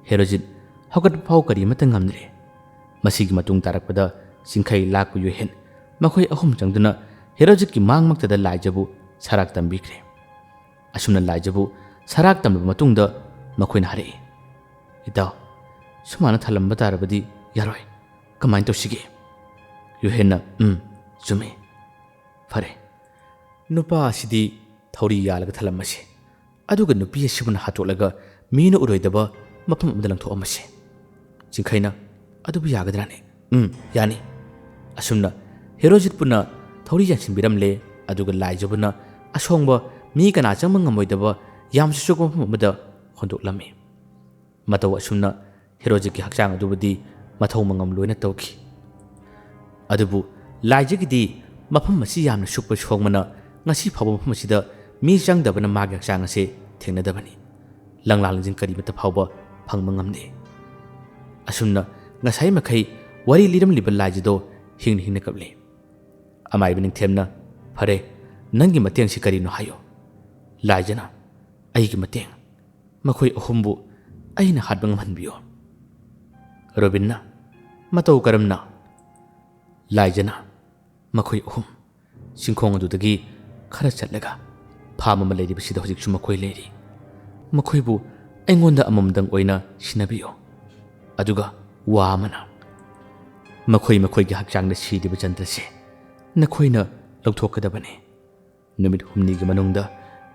ꯍꯦꯔꯣꯖꯤꯠ ꯍꯧꯒꯠꯄ ꯐꯥꯎ ꯀꯔꯤ ꯑꯃꯠꯇ ꯉꯝꯗ꯭ꯔꯦ꯫ ꯃꯁꯤꯒꯤ ꯃꯇꯨꯡ ꯇꯥꯔꯛꯄꯗ ꯆꯤꯡꯈꯩ, ꯂꯥꯛꯄ, ꯌꯨꯍꯦꯟ ꯃꯈꯣꯏ ꯑꯍꯨꯝ ꯆꯪꯗꯨꯅ ꯍꯦꯔꯣꯖꯤꯠꯀꯤ ꯃꯥꯡꯃꯛꯇꯗ ꯂꯥꯏꯖꯕꯨ ꯁꯔꯥꯛ ꯇꯝꯕꯤꯈ꯭ꯔꯦ꯫ ꯑꯁꯨꯝꯅ ꯂꯥꯏꯖꯕꯨ ꯁꯔꯥꯛ ꯇꯝꯂꯕ ꯃꯇꯨꯡꯗ ꯃꯈꯣꯏꯅ ꯍꯥꯏꯔꯛꯏ, "ꯏꯇꯥꯎ, ꯁꯨꯃꯥꯏꯅ ꯊꯜꯂꯝꯕ ꯇꯥꯔꯕꯗꯤ ꯌꯥꯔꯣꯏ꯫ ꯀꯃꯥꯏꯅ ꯇꯧꯁꯤꯒꯦ?" ꯌꯨꯍꯦꯟꯅ, "ꯎꯝ, ꯆꯨꯝꯃꯤ꯫ ꯐꯔꯦ, ꯅꯨꯄꯥ ꯑꯁꯤꯗꯤ ꯊꯧꯔꯤ ꯌꯥꯜꯂꯒ ꯊꯜꯂꯝꯃꯁꯤ꯫ ꯑꯗꯨꯒ ꯅꯨꯄꯤ ꯑꯁꯤꯕꯨꯅ ꯍꯥꯠꯇꯣꯛꯂꯒ ꯃꯤꯅ ꯎꯔꯣꯏꯗꯕ ꯃꯐꯝ ꯑꯃꯗ ꯂꯪꯊꯣꯛꯑꯝꯃꯁꯤ꯫" ꯆꯤꯡꯈꯩꯅ, "ꯑꯗꯨꯕꯨ ꯌꯥꯒꯗ꯭ꯔꯥꯅꯦ?" "ꯎꯝ, ꯌꯥꯅꯤ꯫" ꯑꯁꯨꯝꯅ ꯍꯦꯔꯣꯖꯤꯠꯄꯨꯅ ꯊꯧꯔꯤ ꯌꯥꯟꯁꯤꯟꯕꯤꯔꯝꯂꯦ꯫ ꯑꯗꯨꯒ ꯂꯥꯏꯖꯕꯨꯅ ꯑꯁꯣꯡꯕ, ꯃꯤ ꯀꯅꯥ ꯆꯪꯕ ꯉꯝꯃꯣꯏꯗꯕ ꯌꯥꯝꯁꯨ ꯆꯨꯞꯄ ꯃꯐꯝ ꯑꯃꯗ ꯍꯣꯟꯗꯣꯛꯂꯝꯃꯤ꯫ ꯃꯇꯧ ꯑꯁꯨꯝꯅ ꯍꯦꯔꯣꯖꯤꯠꯀꯤ ꯍꯛꯆꯥꯡ ꯑꯗꯨꯕꯨꯗꯤ ꯃꯊꯧ ꯃꯉꯝ ꯂꯣꯏꯅ ꯇꯧꯈꯤ꯫ ꯑꯗꯨꯕꯨ ꯂꯥꯏꯖꯒꯤꯗꯤ ꯃꯐꯝ ꯑꯁꯤ ꯌꯥꯝꯅ ꯁꯨꯛꯄ ꯁꯣꯡꯕꯅ ꯉꯁꯤ ꯐꯥꯎꯕ ꯃꯐꯝ ꯑꯁꯤꯗ ꯃꯤ ꯆꯪꯗꯕꯅ ꯃꯥꯒꯤ ꯍꯛꯆꯥꯡ ꯑꯁꯤ ꯊꯦꯡꯅꯗꯕꯅꯤ꯫ ꯂꯪꯂꯥ ꯂꯪꯖꯤꯟ ꯀꯔꯤꯃꯠꯇ ꯐꯥꯎꯕ ꯐꯪꯕ ꯉꯝꯗꯦ꯫ ꯑꯁꯨꯝꯅ ꯉꯁꯥꯏ ꯃꯈꯩ ꯋꯥꯔꯤ ꯂꯤꯔꯝꯂꯤꯕ ꯂꯥꯏꯖꯗꯣ ꯍꯤꯡꯅ ꯍꯤꯡꯅ ꯀꯞꯂꯤ꯫ ꯑꯃꯥꯏꯕ ꯅꯤꯡꯊꯦꯝꯅ, "ꯐꯔꯦ, ꯅꯪꯒꯤ ꯃꯇꯦꯡꯁꯤ ꯀꯔꯤꯅꯣ ꯍꯥꯏꯌꯨ꯫" ꯂꯥꯏꯖꯅ, "ꯑꯩꯒꯤ ꯃꯇꯦꯡ, ꯃꯈꯣꯏ ꯑꯍꯨꯝꯕꯨ ꯑꯩꯅ ꯍꯥꯠꯄ ꯉꯝꯍꯟꯕꯤꯌꯨ꯫" ꯔꯣꯕꯤꯟꯅ, "ꯃꯇꯧ ꯀꯔꯝꯅ?" ꯂꯥꯏꯖꯅ, "ꯃꯈꯣꯏ ꯑꯍꯨꯝ ꯆꯤꯡꯈꯣꯡ ꯑꯗꯨꯗꯒꯤ ꯈꯔ ꯆꯠꯂꯒ ꯐꯥꯝ ꯑꯃ ꯂꯩꯔꯤꯕꯁꯤꯗ ꯍꯧꯖꯤꯛꯁꯨ ꯃꯈꯣꯏ ꯂꯩꯔꯤ꯫ ꯃꯈꯣꯏꯕꯨ ꯑꯩꯉꯣꯟꯗ ꯑꯃꯃꯝꯗꯪ ꯑꯣꯏꯅ ꯁꯤꯟꯅꯕꯤꯌꯨ꯫ ꯑꯗꯨꯒ ꯋꯥ ꯑꯃꯅ, ꯃꯈꯣꯏ ꯃꯈꯣꯏꯒꯤ ꯍꯛꯆꯥꯡꯗ ꯁꯤꯔꯤꯕ ꯖꯟꯇ꯭ꯔꯁꯦ ꯅꯈꯣꯏꯅ ꯂꯧꯊꯣꯛꯀꯗꯕꯅꯤ꯫ ꯅꯨꯃꯤꯠ ꯍꯨꯝꯅꯤꯒꯤ ꯃꯅꯨꯡꯗ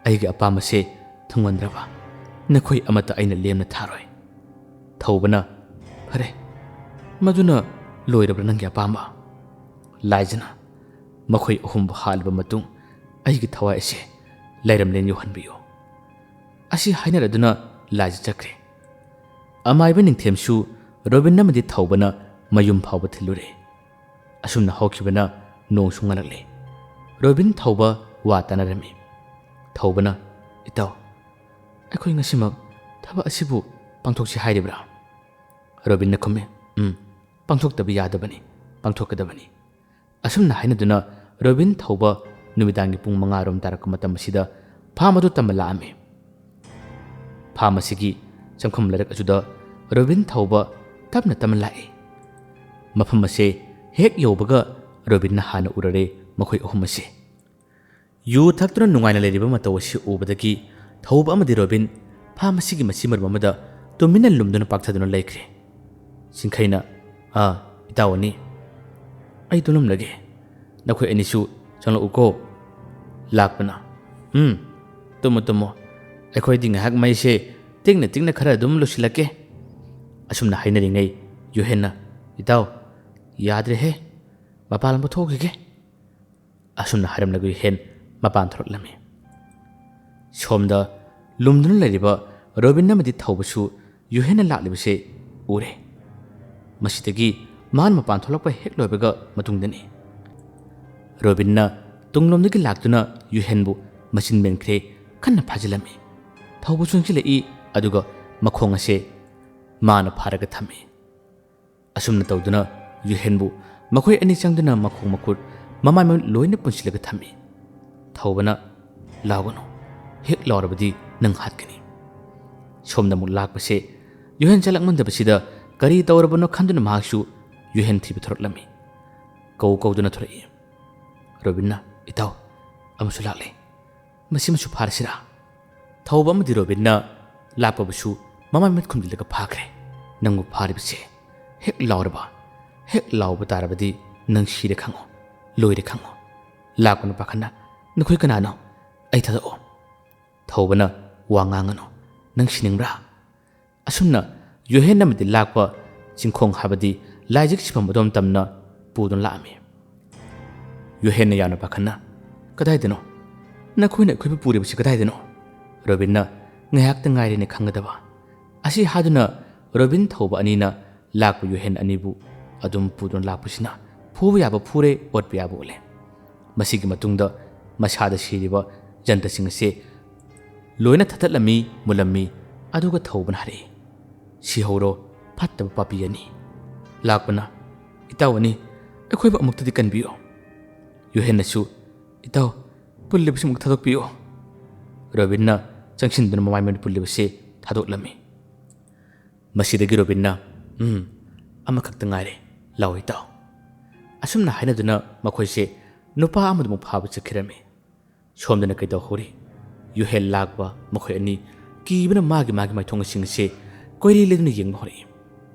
ꯑꯩꯒꯤ ꯑꯄꯥꯝꯕꯁꯦ ꯊꯨꯡꯍꯟꯗ꯭ꯔꯕ ꯅꯈꯣꯏ ꯑꯃꯠꯇ ꯑꯩꯅ ꯂꯦꯝꯅ ꯊꯥꯔꯣꯏ꯫" ꯊꯧꯕꯅ, "ꯐꯔꯦ, ꯃꯗꯨꯅ ꯂꯣꯏꯔꯕ꯭ꯔꯥ ꯅꯪꯒꯤ ꯑꯄꯥꯝꯕ?" ꯂꯥꯏꯖꯅ, "ꯃꯈꯣꯏ ꯑꯍꯨꯝꯕꯨ ꯍꯥꯠꯂꯕ ꯃꯇꯨꯡ ꯑꯩꯒꯤ ꯊꯋꯥꯏ ꯑꯁꯦ ꯂꯩꯔꯝꯂꯦꯟ ꯌꯧꯍꯟꯕꯤꯌꯨ꯫" ꯑꯁꯤ ꯍꯥꯏꯅꯔꯗꯨꯅ ꯂꯥꯏꯖ ꯆꯠꯈ꯭ꯔꯦ꯫ ꯑꯃꯥꯏꯕ ꯅꯤꯡꯊꯦꯝꯁꯨ ꯔꯣꯕꯤꯟ ꯑꯃꯗꯤ ꯊꯧꯕꯅ ꯃꯌꯨꯝ ꯐꯥꯎꯕ ꯊꯤꯜꯂꯨꯔꯦ꯫ ꯑꯁꯨꯝꯅ ꯍꯧꯈꯤꯕꯅ ꯅꯣꯡꯁꯨ ꯉꯥꯜꯂꯛꯂꯦ꯫ ꯔꯣꯕꯤꯟ ꯊꯧꯕ ꯋꯥ ꯇꯥꯅꯔꯝꯃꯤ꯫ ꯊꯧꯕꯅ, "ꯏꯇꯥꯎ, ꯑꯩꯈꯣꯏ ꯉꯁꯤꯃꯛ ꯊꯕꯛ ꯑꯁꯤꯕꯨ ꯄꯥꯡꯊꯣꯛꯁꯤ ꯍꯥꯏꯔꯤꯕ꯭ꯔꯥ?" ꯔꯣꯕꯤꯟꯅ ꯈꯨꯝꯃꯤ, "ꯎꯝ, ꯄꯥꯡꯊꯣꯛꯇꯕ ꯌꯥꯗꯕꯅꯤ, ꯄꯥꯡꯊꯣꯛꯀꯗꯕꯅꯤ꯫" ꯑꯁꯨꯝꯅ ꯍꯥꯏꯅꯗꯨꯅ ꯔꯣꯕꯤꯟ ꯊꯧꯕ ꯅꯨꯃꯤꯗꯥꯡꯒꯤ ꯄꯨꯡ ꯃꯉꯥ ꯔꯣꯝ ꯇꯥꯔꯛꯄ ꯃꯇꯝ ꯑꯁꯤꯗ ꯐꯥꯝ ꯑꯗꯨ ꯇꯝꯕ ꯂꯥꯛꯑꯝꯃꯤ꯫ ꯐꯥꯝ ꯑꯁꯤꯒꯤ ꯆꯪꯐꯝ ꯂꯩꯔꯛ ꯑꯗꯨꯗ ꯔꯣꯕꯤꯟ ꯊꯧꯕ ꯇꯞꯅ ꯇꯞꯅ ꯂꯥꯛꯏ꯫ ꯃꯐꯝ ꯑꯁꯦ ꯍꯦꯛ ꯌꯧꯕꯒ ꯔꯣꯕꯤꯟꯅ ꯍꯥꯟꯅ ꯎꯔꯔꯦ ꯃꯈꯣꯏ ꯑꯍꯨꯝ ꯑꯁꯤ꯫ ꯌꯨ ꯊꯛꯇꯨꯅ ꯅꯨꯡꯉꯥꯏꯅ ꯂꯩꯔꯤꯕ ꯃꯇꯧ ꯑꯁꯤ ꯎꯕꯗꯒꯤ ꯊꯧꯕ ꯑꯃꯗꯤ ꯔꯣꯕꯤꯟ ꯐꯥꯝ ꯑꯁꯤꯒꯤ ꯃꯆꯤ ꯃꯔꯨꯝ ꯑꯃꯗ ꯇꯨꯃꯤꯟꯅ ꯂꯨꯝꯗꯨꯅ ꯄꯥꯛꯊꯗꯨꯅ ꯂꯩꯈ꯭ꯔꯦ꯫ ꯁꯤꯡꯈꯩꯅ, "ꯑꯥ, ꯏꯇꯥꯎ ꯑꯅꯤ, ꯑꯩ ꯇꯨꯝꯂꯝꯂꯒꯦ꯫ ꯅꯈꯣꯏ ꯑꯅꯤꯁꯨ ꯆꯪꯂꯛꯎꯀꯣ꯫" ꯂꯥꯛꯄꯅ, "ꯎꯝ, ꯇꯨꯝꯃꯣ, ꯇꯨꯝꯃꯣ꯫ ꯑꯩꯈꯣꯏꯗꯤ ꯉꯥꯏꯍꯥꯛ ꯃꯩꯁꯦ ꯇꯤꯛꯅ ꯇꯤꯛꯅ ꯈꯔ ꯑꯗꯨꯝ ꯂꯨꯁꯤꯜꯂꯛꯀꯦ꯫" ꯑꯁꯨꯝꯅ ꯍꯥꯏꯅꯔꯤꯉꯩ ꯌꯨꯍꯦꯟꯅ, "ꯏꯇꯥꯎ, ꯌꯥꯗ꯭ꯔꯦꯍꯦ, ꯃꯄꯥꯟ ꯂꯝꯕ ꯊꯣꯛꯈꯤꯒꯦ꯫" ꯑꯁꯨꯝꯅ ꯍꯥꯏꯔꯝꯂꯒ ꯌꯨꯍꯦꯟ ꯃꯄꯥꯟ ꯊꯣꯔꯛꯂꯝꯃꯤ꯫ ꯁꯣꯝꯗ ꯂꯨꯝꯗꯨꯅ ꯂꯩꯔꯤꯕ ꯔꯣꯕꯤꯟ ꯑꯃꯗꯤ ꯊꯧꯕꯁꯨ ꯌꯨꯍꯦꯟꯅ ꯂꯥꯛꯂꯤꯕꯁꯦ ꯎꯔꯦ꯫ ꯃꯁꯤꯗꯒꯤ ꯃꯥꯅ ꯃꯄꯥꯟ ꯊꯣꯛꯂꯛꯄ ꯍꯦꯛ ꯂꯣꯏꯕꯒ ꯃꯇꯨꯡꯗꯅꯤ꯫ ꯔꯣꯕꯤꯟꯅ ꯇꯨꯡꯂꯣꯝꯗꯒꯤ ꯂꯥꯛꯇꯨꯅ ꯌꯨꯍꯦꯟꯕꯨ ꯃꯆꯤꯟ ꯃꯦꯟꯈ꯭ꯔꯦ ꯀꯟꯅ ꯐꯥꯖꯤꯜꯂꯝꯃꯤ꯫ ꯊꯧꯕ ꯆꯪꯁꯤꯜꯂꯛꯏ, ꯑꯗꯨꯒ ꯃꯈꯣꯡ ꯑꯁꯦ ꯃꯥꯅ ꯐꯥꯔꯒ ꯊꯝꯃꯤ꯫ ꯑꯁꯨꯝꯅ ꯇꯧꯗꯨꯅ ꯌꯨꯍꯦꯟꯕꯨ ꯃꯈꯣꯏ ꯑꯅꯤ ꯆꯪꯗꯨꯅ ꯃꯈꯣꯡ ꯃꯈꯨꯠ ꯃꯃꯥꯏ ꯃꯃꯤꯠ ꯂꯣꯏꯅ ꯄꯨꯟꯁꯤꯜꯂꯒ ꯊꯝꯃꯤ꯫ ꯊꯧꯕꯅ, "ꯂꯥꯎꯒꯅꯨ, ꯍꯦꯛ ꯂꯥꯎꯔꯕꯗꯤ ꯅꯪ ꯍꯥꯠꯀꯅꯤ"꯫ ꯁꯣꯝꯗ ꯑꯃꯨꯛ ꯂꯥꯛꯄꯁꯦ ꯌꯨꯍꯦꯟ ꯆꯠꯂꯛꯃꯟꯗꯕꯁꯤꯗ ꯀꯔꯤ ꯇꯧꯔꯕꯅꯣ ꯈꯟꯗꯨꯅ ꯃꯍꯥꯛꯁꯨ ꯌꯨꯍꯦꯟ ꯊꯤꯕ ꯊꯣꯔꯛꯂꯝꯃꯤ꯫ ꯀꯧ ꯀꯧꯗꯨꯅ ꯊꯣꯔꯛꯏ꯫ ꯔꯣꯕꯤꯟꯅ, "ꯏꯇꯥꯎ, ꯑꯃꯁꯨ ꯂꯥꯛꯂꯦ꯫ ꯃꯁꯤꯃꯁꯨ ꯐꯥꯔꯁꯤꯔꯥ?" ꯊꯧꯕ ꯑꯃꯗꯤ ꯔꯣꯕꯤꯟꯅ ꯂꯥꯛꯄꯕꯨꯁꯨ ꯃꯃꯥꯏ ꯃꯃꯤꯠ ꯈꯨꯝꯖꯤꯜꯂꯒ ꯐꯥꯈ꯭ꯔꯦ꯫ "ꯅꯪꯕꯨ ꯐꯥꯔꯤꯕꯁꯦ ꯍꯦꯛ ꯂꯥꯎꯔꯕ, ꯍꯦꯛ ꯂꯥꯎꯕ ꯇꯥꯔꯕꯗꯤ ꯅꯪ ꯁꯤꯔꯦ ꯈꯪꯉꯣ, ꯂꯣꯏꯔꯦ ꯈꯪꯉꯣ꯫ ꯂꯥꯛꯄꯅ ꯄꯥꯈꯠꯅ, ꯅꯈꯣꯏ ꯀꯅꯥꯅꯣ? ꯑꯩ ꯊꯥꯗꯣꯛꯑꯣ"꯫ ꯊꯧꯕꯅ, "ꯋꯥ ꯉꯥꯡꯉꯅꯨ꯫ ꯅꯪ ꯁꯤꯅꯤꯡꯕ꯭ꯔꯥ?" ꯑꯁꯨꯝꯅ ꯌꯨꯍꯦꯟ ꯑꯃꯗꯤ ꯂꯥꯛꯄ, ꯆꯤꯡꯈꯣꯡ ꯍꯥꯏꯕꯗꯤ ꯂꯥꯏꯖꯤꯛ ꯁꯤꯐꯝ ꯑꯗꯣꯝ ꯇꯝꯅ ꯄꯨꯗꯨꯅ ꯂꯥꯛꯑꯝꯃꯤ꯫ ꯌꯨꯍꯦꯟꯅ ꯌꯥꯝꯅ ꯄꯥꯈꯠꯅ, "ꯀꯗꯥꯏꯗꯅꯣ? ꯅꯈꯣꯏꯅ ꯑꯩꯈꯣꯏꯕꯨ ꯄꯨꯔꯤꯕꯁꯤ ꯀꯗꯥꯏꯗꯅꯣ?" ꯔꯣꯕꯤꯟꯅ ꯉꯥꯏꯍꯥꯛꯇ ꯉꯥꯏꯔꯦꯅꯦ ꯈꯪꯒꯗꯕ꯫ ꯑꯁꯤ ꯍꯥꯏꯗꯨꯅ ꯔꯣꯕꯤꯟ ꯊꯧꯕ ꯑꯅꯤꯅ ꯂꯥꯛꯄ ꯌꯨꯍꯦꯟ ꯑꯅꯤꯕꯨ ꯑꯗꯨꯝ ꯄꯨꯗꯨꯅ ꯂꯥꯛꯄꯁꯤꯅ ꯐꯨꯕ ꯌꯥꯕ ꯐꯨꯔꯦ, ꯑꯣꯠꯄ ꯌꯥꯕ ꯑꯣꯠꯂꯦ꯫ ꯃꯁꯤꯒꯤ ꯃꯇꯨꯡꯗ ꯃꯁꯥꯗ ꯁꯤꯔꯤꯕ ꯖꯟꯇꯁꯤꯡ ꯑꯁꯤ ꯂꯣꯏꯅ ꯊꯠꯇꯠꯂꯝꯃꯤ, ꯃꯨꯜꯂꯝꯃꯤ꯫ ꯑꯗꯨꯒ ꯊꯧꯕꯅ ꯍꯥꯏꯔꯛꯏ, "ꯁꯤꯍꯧꯔꯣ, ꯐꯠꯇꯕ ꯄꯥꯄꯤ ꯑꯅꯤ"꯫ ꯂꯥꯛꯄꯅ, "ꯏꯇꯥꯎ ꯑꯅꯤ, ꯑꯩꯈꯣꯏꯕꯨ ꯑꯃꯨꯛꯇꯗꯤ ꯀꯟꯕꯤꯌꯨ"꯫ ꯌꯨꯍꯦꯟꯅꯁꯨ, "ꯏꯇꯥꯎ, ꯄꯨꯜꯂꯤꯕꯁꯤꯃꯨꯛ ꯊꯥꯗꯣꯛꯄꯤꯌꯨ"꯫ ꯔꯣꯕꯤꯟꯅ ꯆꯪꯁꯤꯟꯗꯨꯅ ꯃꯃꯥꯏ ꯃꯃꯤꯠ ꯄꯨꯜꯂꯤꯕꯁꯤ ꯊꯥꯗꯣꯛꯂꯝꯃꯤ꯫ ꯃꯁꯤꯗꯒꯤ ꯔꯣꯕꯤꯟꯅ, "ꯎꯝ, ꯑꯃꯈꯛꯇ ꯉꯥꯏꯔꯦ, ꯂꯥꯛꯑꯣ ꯏꯇꯥꯎ"꯫ ꯑꯁꯨꯝꯅ ꯍꯥꯏꯅꯗꯨꯅ ꯃꯈꯣꯏꯁꯦ ꯅꯨꯄꯥ ꯑꯃꯗꯃꯨꯛ ꯐꯥꯕ ꯆꯠꯈꯤꯔꯝꯃꯤ꯫ ꯁꯣꯝꯗꯅ ꯀꯩꯗꯧꯍꯧꯔꯤ? ꯌꯨꯍꯦꯟ ꯂꯥꯛꯄ ꯃꯈꯣꯏ ꯑꯅꯤ ꯀꯤꯕꯅ ꯃꯥꯒꯤ ꯃꯥꯒꯤ ꯃꯥꯏꯊꯣꯡꯁꯤꯡ ꯑꯁꯤ ꯀꯣꯏꯂꯦ ꯂꯦꯗꯨꯅ ꯌꯦꯡꯕ ꯍꯧꯔꯛꯏ꯫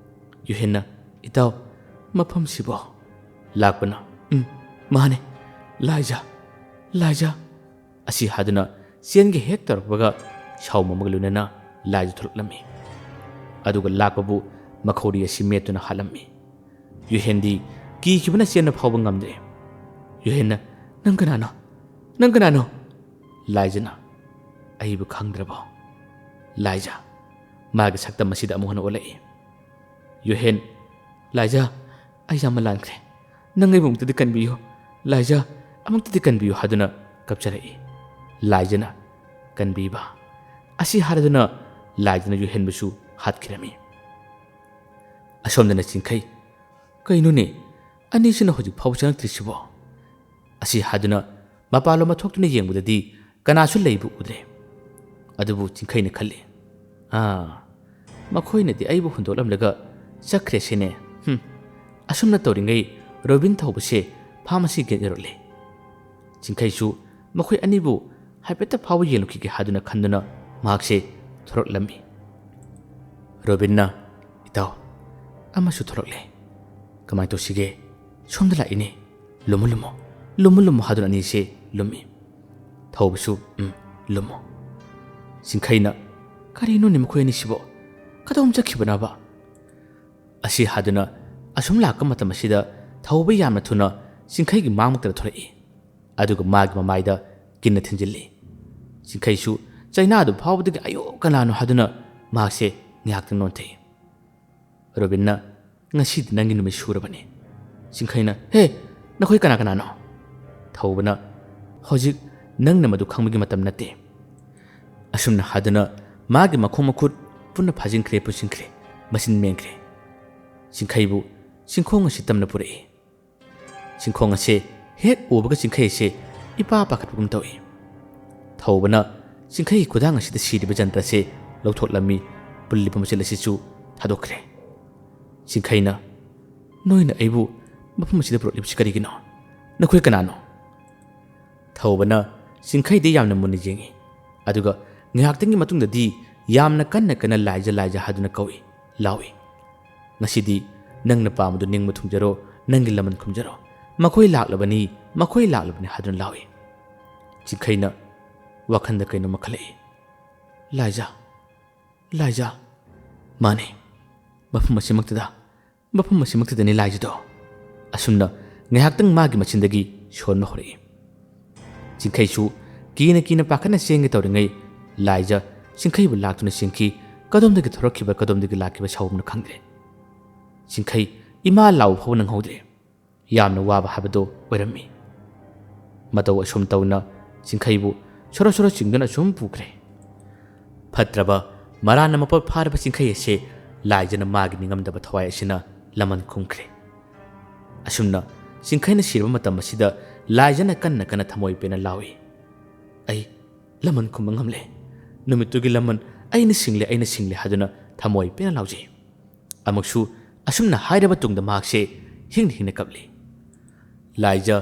ꯌꯨꯍꯦꯟꯅ, "ꯏꯇꯥꯎ, ꯃꯐꯝꯁꯤꯕꯣ?" ꯂꯥꯛꯄꯅ, "ꯎꯝ, ꯃꯥꯅꯦ, ꯂꯥꯏꯖꯥ, ꯂꯥꯏꯖꯥ"꯫ ꯑꯁꯤ ꯍꯥꯏꯗꯨꯅ ꯆꯦꯟꯒꯦ ꯍꯦꯛ ꯇꯧꯔꯛꯄꯒ ꯁꯥꯎꯃꯣꯝꯒ ꯂꯣꯏꯅꯅ ꯂꯥꯏꯖꯥ ꯊꯣꯛꯂꯛꯂꯝꯃꯤ꯫ ꯑꯗꯨꯒ ꯂꯥꯛꯄꯕꯨ ꯃꯈꯧꯔꯤ ꯑꯁꯤ ꯃꯦꯠꯇꯨꯅ ꯍꯥꯠꯂꯝꯃꯤ꯫ ꯌꯨꯍꯦꯟꯗꯤ ꯀꯤꯈꯤꯕꯅ ꯆꯦꯟꯕ ꯐꯥꯎꯕ ꯉꯝꯗ꯭ꯔꯦ꯫ ꯌꯨꯍꯦꯟꯅ, "ꯅꯪ ꯀꯅꯥꯅꯣ? ꯅꯪ ꯀꯅꯥꯅꯣ?" ꯂꯥꯏꯖꯥꯅ, "ꯑꯩꯕꯨ ꯈꯪꯗ꯭ꯔꯕꯣ?" ꯂꯥꯏꯖꯥ ꯃꯥꯒꯤ ꯁꯛꯇꯝ ꯑꯁꯤꯗ ꯑꯃꯨꯛ ꯍꯟꯅ ꯑꯣꯜꯂꯛꯏ꯫ ꯌꯨꯍꯦꯟ, "ꯂꯥꯏꯖꯥ, ꯑꯩ ꯌꯥꯝꯅ ꯂꯥꯟꯈ꯭ꯔꯦ꯫ ꯅꯪ ꯑꯩꯕꯨ ꯑꯃꯨꯛꯇꯗꯤ ꯀꯟꯕꯤꯌꯨ꯫ ꯂꯥꯏꯖꯥ, ꯑꯃꯨꯛꯇꯗꯤ ꯀꯟꯕꯤꯌꯨ" ꯍꯥꯏꯗꯨꯅ ꯀꯞꯆꯔꯛꯏ꯫ ꯂꯥꯏꯖꯥꯅ "ꯀꯟꯕꯤꯕ?" ꯑꯁꯤ ꯍꯥꯏꯔꯗꯨꯅ ꯂꯥꯏꯖꯥꯅ ꯌꯨꯍꯦꯟꯕꯁꯨ ꯍꯥꯠꯈꯤꯔꯝꯃꯤ꯫ ꯑꯁꯣꯝꯗꯅ ꯆꯤꯡꯈꯩ, "ꯀꯩꯅꯣꯅꯦ, ꯑꯅꯤꯁꯤꯅ ꯍꯧꯖꯤꯛ ꯐꯥꯎꯕ ꯆꯪꯂꯛꯇ꯭ꯔꯤꯁꯤꯕꯣ?" ꯑꯁꯤ ꯍꯥꯏꯗꯨꯅ ꯃꯄꯥꯟꯂꯣꯝꯗ ꯊꯣꯛꯇꯨꯅ ꯌꯦꯡꯕꯗꯗꯤ ꯀꯅꯥꯁꯨ ꯂꯩꯕ ꯎꯗ꯭ꯔꯦ꯫ ꯑꯗꯨꯕꯨ ꯆꯤꯡꯈꯩꯅ ꯈꯜꯂꯤ, "ꯑꯥ, ꯃꯈꯣꯏꯅꯗꯤ ꯑꯩꯕꯨ ꯍꯨꯟꯗꯣꯛꯂꯝꯂꯒ ꯆꯠꯈ꯭ꯔꯦ ꯁꯤꯅꯦ꯫ ꯍꯨꯝ, ꯑꯁꯨꯝꯅ ꯇꯧꯔꯤꯉꯩ ꯔꯣꯕꯤꯟ ꯊꯧꯕꯁꯦ ꯐꯥꯔꯃꯥꯁꯤ ꯒꯦꯠ ꯌꯧꯔꯛꯂꯦ꯫" ꯆꯤꯡꯈꯩꯁꯨ ꯃꯈꯣꯏ ꯑꯅꯤꯕꯨ ꯍꯥꯏꯐꯦꯠꯇ ꯐꯥꯎꯕ ꯌꯦꯡꯂꯨꯈꯤꯒꯦ ꯍꯥꯏꯗꯨꯅ ꯈꯟꯗꯨꯅ ꯃꯍꯥꯛꯁꯦ ꯊꯣꯔꯛꯂꯝꯃꯤ꯫ ꯔꯣꯕꯤꯟꯅ, "ꯏꯇꯥꯎ, ꯑꯃꯁꯨ ꯊꯣꯔꯛꯂꯦ꯫ ꯀꯃꯥꯏꯅ ꯇꯧꯁꯤꯒꯦ? ꯁꯣꯝꯗ ꯂꯥꯛꯏꯅꯦ꯫ ꯂꯨꯝꯃꯨ ꯂꯨꯝꯃꯨ, ꯂꯨꯝꯃꯨ ꯂꯨꯝꯃꯨ" ꯍꯥꯏꯗꯨꯅ ꯑꯅꯤꯁꯦ ꯂꯨꯝꯃꯤ꯫ ꯊꯧꯕꯁꯨ, "ꯎꯝ, ꯂꯨꯝꯃꯨ꯫" ꯆꯤꯡꯈꯩꯅ, "ꯀꯔꯤꯅꯣꯅꯦ ꯃꯈꯣꯏ ꯑꯅꯤꯁꯤꯕꯣ? ꯀꯗꯣꯝ ꯆꯠꯈꯤꯕꯅꯣꯕ?" ꯑꯁꯤ ꯍꯥꯏꯗꯨꯅ ꯑꯁꯨꯝ ꯂꯥꯛꯄ ꯃꯇꯝ ꯑꯁꯤꯗ ꯊꯧꯕ ꯌꯥꯝꯅ ꯊꯨꯅ ꯆꯤꯡꯈꯩꯒꯤ ꯃꯥꯡꯃꯛꯇꯗ ꯊꯣꯔꯛꯏ꯫ ꯑꯗꯨꯒ ꯃꯥꯒꯤ ꯃꯃꯥꯏꯗ ꯀꯤꯟꯅ ꯊꯤꯟꯖꯤꯜꯂꯤ꯫ ꯆꯤꯡꯈꯩꯁꯨ ꯆꯩꯅꯥꯗꯨ ꯐꯥꯎꯕꯗꯒꯤ "ꯑꯌꯣ, ꯀꯅꯥꯅꯣ?" ꯍꯥꯏꯗꯨꯅ ꯃꯍꯥꯛꯁꯦ ꯉꯥꯏꯍꯥꯛꯇꯪ ꯅꯣꯟꯊꯩ꯫ ꯔꯣꯕꯤꯟꯅ, "ꯉꯁꯤꯗꯤ ꯅꯪꯒꯤ ꯅꯨꯃꯤꯠ ꯁꯨꯔꯕꯅꯤ꯫" ꯆꯤꯡꯈꯩꯅ, "ꯍꯦ, ꯅꯈꯣꯏ ꯀꯅꯥ ꯀꯅꯥꯅꯣ?" ꯊꯧꯕꯅ, "ꯍꯧꯖꯤꯛ ꯅꯪꯅ ꯃꯗꯨ ꯈꯪꯕꯒꯤ ꯃꯇꯝ ꯅꯠꯇꯦ꯫" ꯑꯁꯨꯝꯅ ꯍꯥꯏꯗꯨꯅ ꯃꯥꯒꯤ ꯃꯈꯣꯡ ꯃꯈꯨꯠ ꯄꯨꯟꯅ ꯐꯥꯖꯤꯟꯈ꯭ꯔꯦ, ꯄꯨꯟꯁꯤꯟꯈ꯭ꯔꯦ, ꯃꯆꯤꯟ ꯃꯦꯟꯈ꯭ꯔꯦ꯫ ꯆꯤꯡꯈꯩꯕꯨ ꯆꯤꯡꯈꯣꯡ ꯑꯁꯤ ꯇꯝꯅ ꯄꯨꯔꯛꯏ꯫ ꯆꯤꯡꯈꯣꯡ ꯑꯁꯦ ꯍꯦꯛ ꯎꯕꯒ ꯆꯤꯡꯈꯩ ꯑꯁꯦ ꯏꯄꯥ ꯄꯥꯈꯠꯄꯒꯨꯝ ꯇꯧꯏ꯫ ꯊꯧꯕꯅ ꯆꯤꯡꯈꯩꯒꯤ ꯈꯨꯗꯥꯡ ꯑꯁꯤꯗ ꯁꯤꯔꯤꯕ ꯖꯟꯇ꯭ꯔ ꯑꯁꯦ ꯂꯧꯊꯣꯛꯂꯝꯃꯤ, ꯄꯨꯜꯂꯤꯕ ꯃꯆꯤꯜ ꯑꯁꯤꯁꯨ ꯊꯥꯗꯣꯛꯈ꯭ꯔꯦ꯫ ꯆꯤꯡꯈꯩꯅ, "ꯅꯣꯏꯅ ꯑꯩꯕꯨ ꯃꯐꯝ ꯑꯁꯤꯗ ꯄꯨꯔꯛꯂꯤꯕꯁꯤ ꯀꯔꯤꯒꯤꯅꯣ? ꯅꯈꯣꯏ ꯀꯅꯥꯅꯣ?" ꯊꯧꯕꯅ ꯆꯤꯡꯈꯩꯗ ꯌꯥꯝꯅ ꯃꯨꯟꯅ ꯌꯦꯡꯏ꯫ ꯑꯗꯨꯒ ꯉꯥꯏꯍꯥꯛꯇꯪꯒꯤ ꯃꯇꯨꯡꯗꯗꯤ ꯌꯥꯝꯅ ꯀꯟꯅ ꯀꯟꯅ "ꯂꯥꯏꯖ, ꯂꯥꯏꯖ" ꯍꯥꯏꯗꯨꯅ ꯀꯧꯏ, ꯂꯥꯎꯏ꯫ "ꯉꯁꯤꯗꯤ ꯅꯪꯅ ꯄꯥꯝꯕꯗꯨ ꯅꯤꯡꯕ ꯊꯨꯡꯖꯔꯣ, ꯅꯪꯒꯤ ꯂꯃꯟ ꯈꯨꯝꯖꯔꯣ꯫ ꯃꯈꯣꯏ ꯂꯥꯛꯂꯕꯅꯤ, ꯃꯈꯣꯏ ꯂꯥꯛꯂꯕꯅꯤ" ꯍꯥꯏꯗꯨꯅ ꯂꯥꯎꯏ꯫ ꯆꯤꯡꯈꯩꯅ ꯋꯥꯈꯜꯗ ꯀꯩꯅꯣꯝꯃ ꯈꯜꯂꯛꯏ꯫ "ꯂꯥꯏꯖ, ꯂꯥꯏꯖ, ꯃꯥꯅꯤ, ꯃꯐꯝ ꯑꯁꯤꯃꯛꯇꯗ, ꯃꯐꯝ ꯑꯁꯤꯃꯛꯇꯗꯅꯤ ꯂꯥꯏꯖꯗꯣ꯫" ꯑꯁꯨꯝꯅ ꯉꯥꯏꯍꯥꯛꯇꯪ ꯃꯥꯒꯤ ꯃꯆꯤꯟꯗꯒꯤ ꯁꯣꯟꯕ ꯍꯧꯔꯛꯏ꯫ ꯆꯤꯡꯈꯩꯁꯨ ꯀꯤꯅ ꯀꯤꯅ ꯄꯥꯈꯠꯅ ꯆꯦꯟꯒꯦ ꯇꯧꯔꯤꯉꯩ ꯂꯥꯏꯖ ꯆꯤꯡꯈꯩꯕꯨ ꯂꯥꯛꯇꯨꯅ ꯆꯦꯟꯈꯤ꯫ ꯀꯗꯣꯝꯗꯒꯤ ꯊꯣꯔꯛꯈꯤꯕ, ꯀꯗꯣꯝꯗꯒꯤ ꯂꯥꯛꯈꯤꯕ ꯁꯥꯎꯕꯅꯣ ꯈꯪꯗ꯭ꯔꯦ꯫ ꯆꯤꯡꯈꯩ ꯏꯃꯥ ꯂꯥꯎ ꯐꯥꯎ ꯅꯪꯍꯧꯗ꯭ꯔꯦ꯫ ꯌꯥꯝꯅ ꯋꯥꯕ ꯍꯥꯏꯕꯗꯨ ꯑꯣꯏꯔꯝꯃꯤ꯫ ꯃꯇꯧ ꯑꯁꯨꯝ ꯇꯧꯅ ꯆꯤꯡꯈꯩꯕꯨ ꯁꯣꯔꯣ ꯁꯣꯔꯣ ꯆꯤꯡꯗꯨꯅ ꯑꯁꯨꯝ ꯄꯨꯈ꯭ꯔꯦ꯫ ꯐꯠꯇ꯭ꯔꯕ, ꯃꯔꯥꯅ ꯃꯄꯣꯠ ꯐꯥꯔꯕ ꯆꯤꯡꯈꯩ ꯑꯁꯦ ꯂꯥꯏꯖꯅ ꯃꯥꯒꯤ ꯅꯤꯡꯉꯝꯗꯕ ꯊꯋꯥꯏ ꯑꯁꯤꯅ ꯂꯃꯟ ꯈꯨꯝꯈ꯭ꯔꯦ꯫ ꯑꯁꯨꯝꯅ ꯆꯤꯡꯈꯩꯅ ꯁꯤꯔꯕ ꯃꯇꯝ ꯑꯁꯤꯗ ꯂꯥꯏꯖꯅ ꯀꯟꯅ ꯀꯟꯅ ꯊꯃꯣꯏ ꯄꯦꯟꯅ ꯂꯥꯎꯏ꯫ "ꯑꯩ ꯂꯃꯟ ꯈꯨꯝꯕ ꯉꯝꯂꯦ꯫ ꯅꯨꯃꯤꯠꯇꯨꯒꯤ ꯂꯃꯟ ꯑꯩꯅ ꯁꯤꯡꯂꯦ, ꯑꯩꯅ ꯁꯤꯡꯂꯦ" ꯍꯥꯏꯗꯨꯅ ꯊꯃꯣꯏ ꯄꯦꯟꯅ ꯂꯥꯎꯖꯩ꯫ ꯑꯃꯨꯛꯁꯨ ꯑꯁꯨꯝꯅ ꯍꯥꯏꯔꯕ ꯇꯨꯡꯗ ꯃꯍꯥꯛꯁꯦ ꯍꯤꯡꯅ ꯍꯤꯡꯅ ꯀꯞꯂꯤ꯫ ꯂꯥꯏꯖ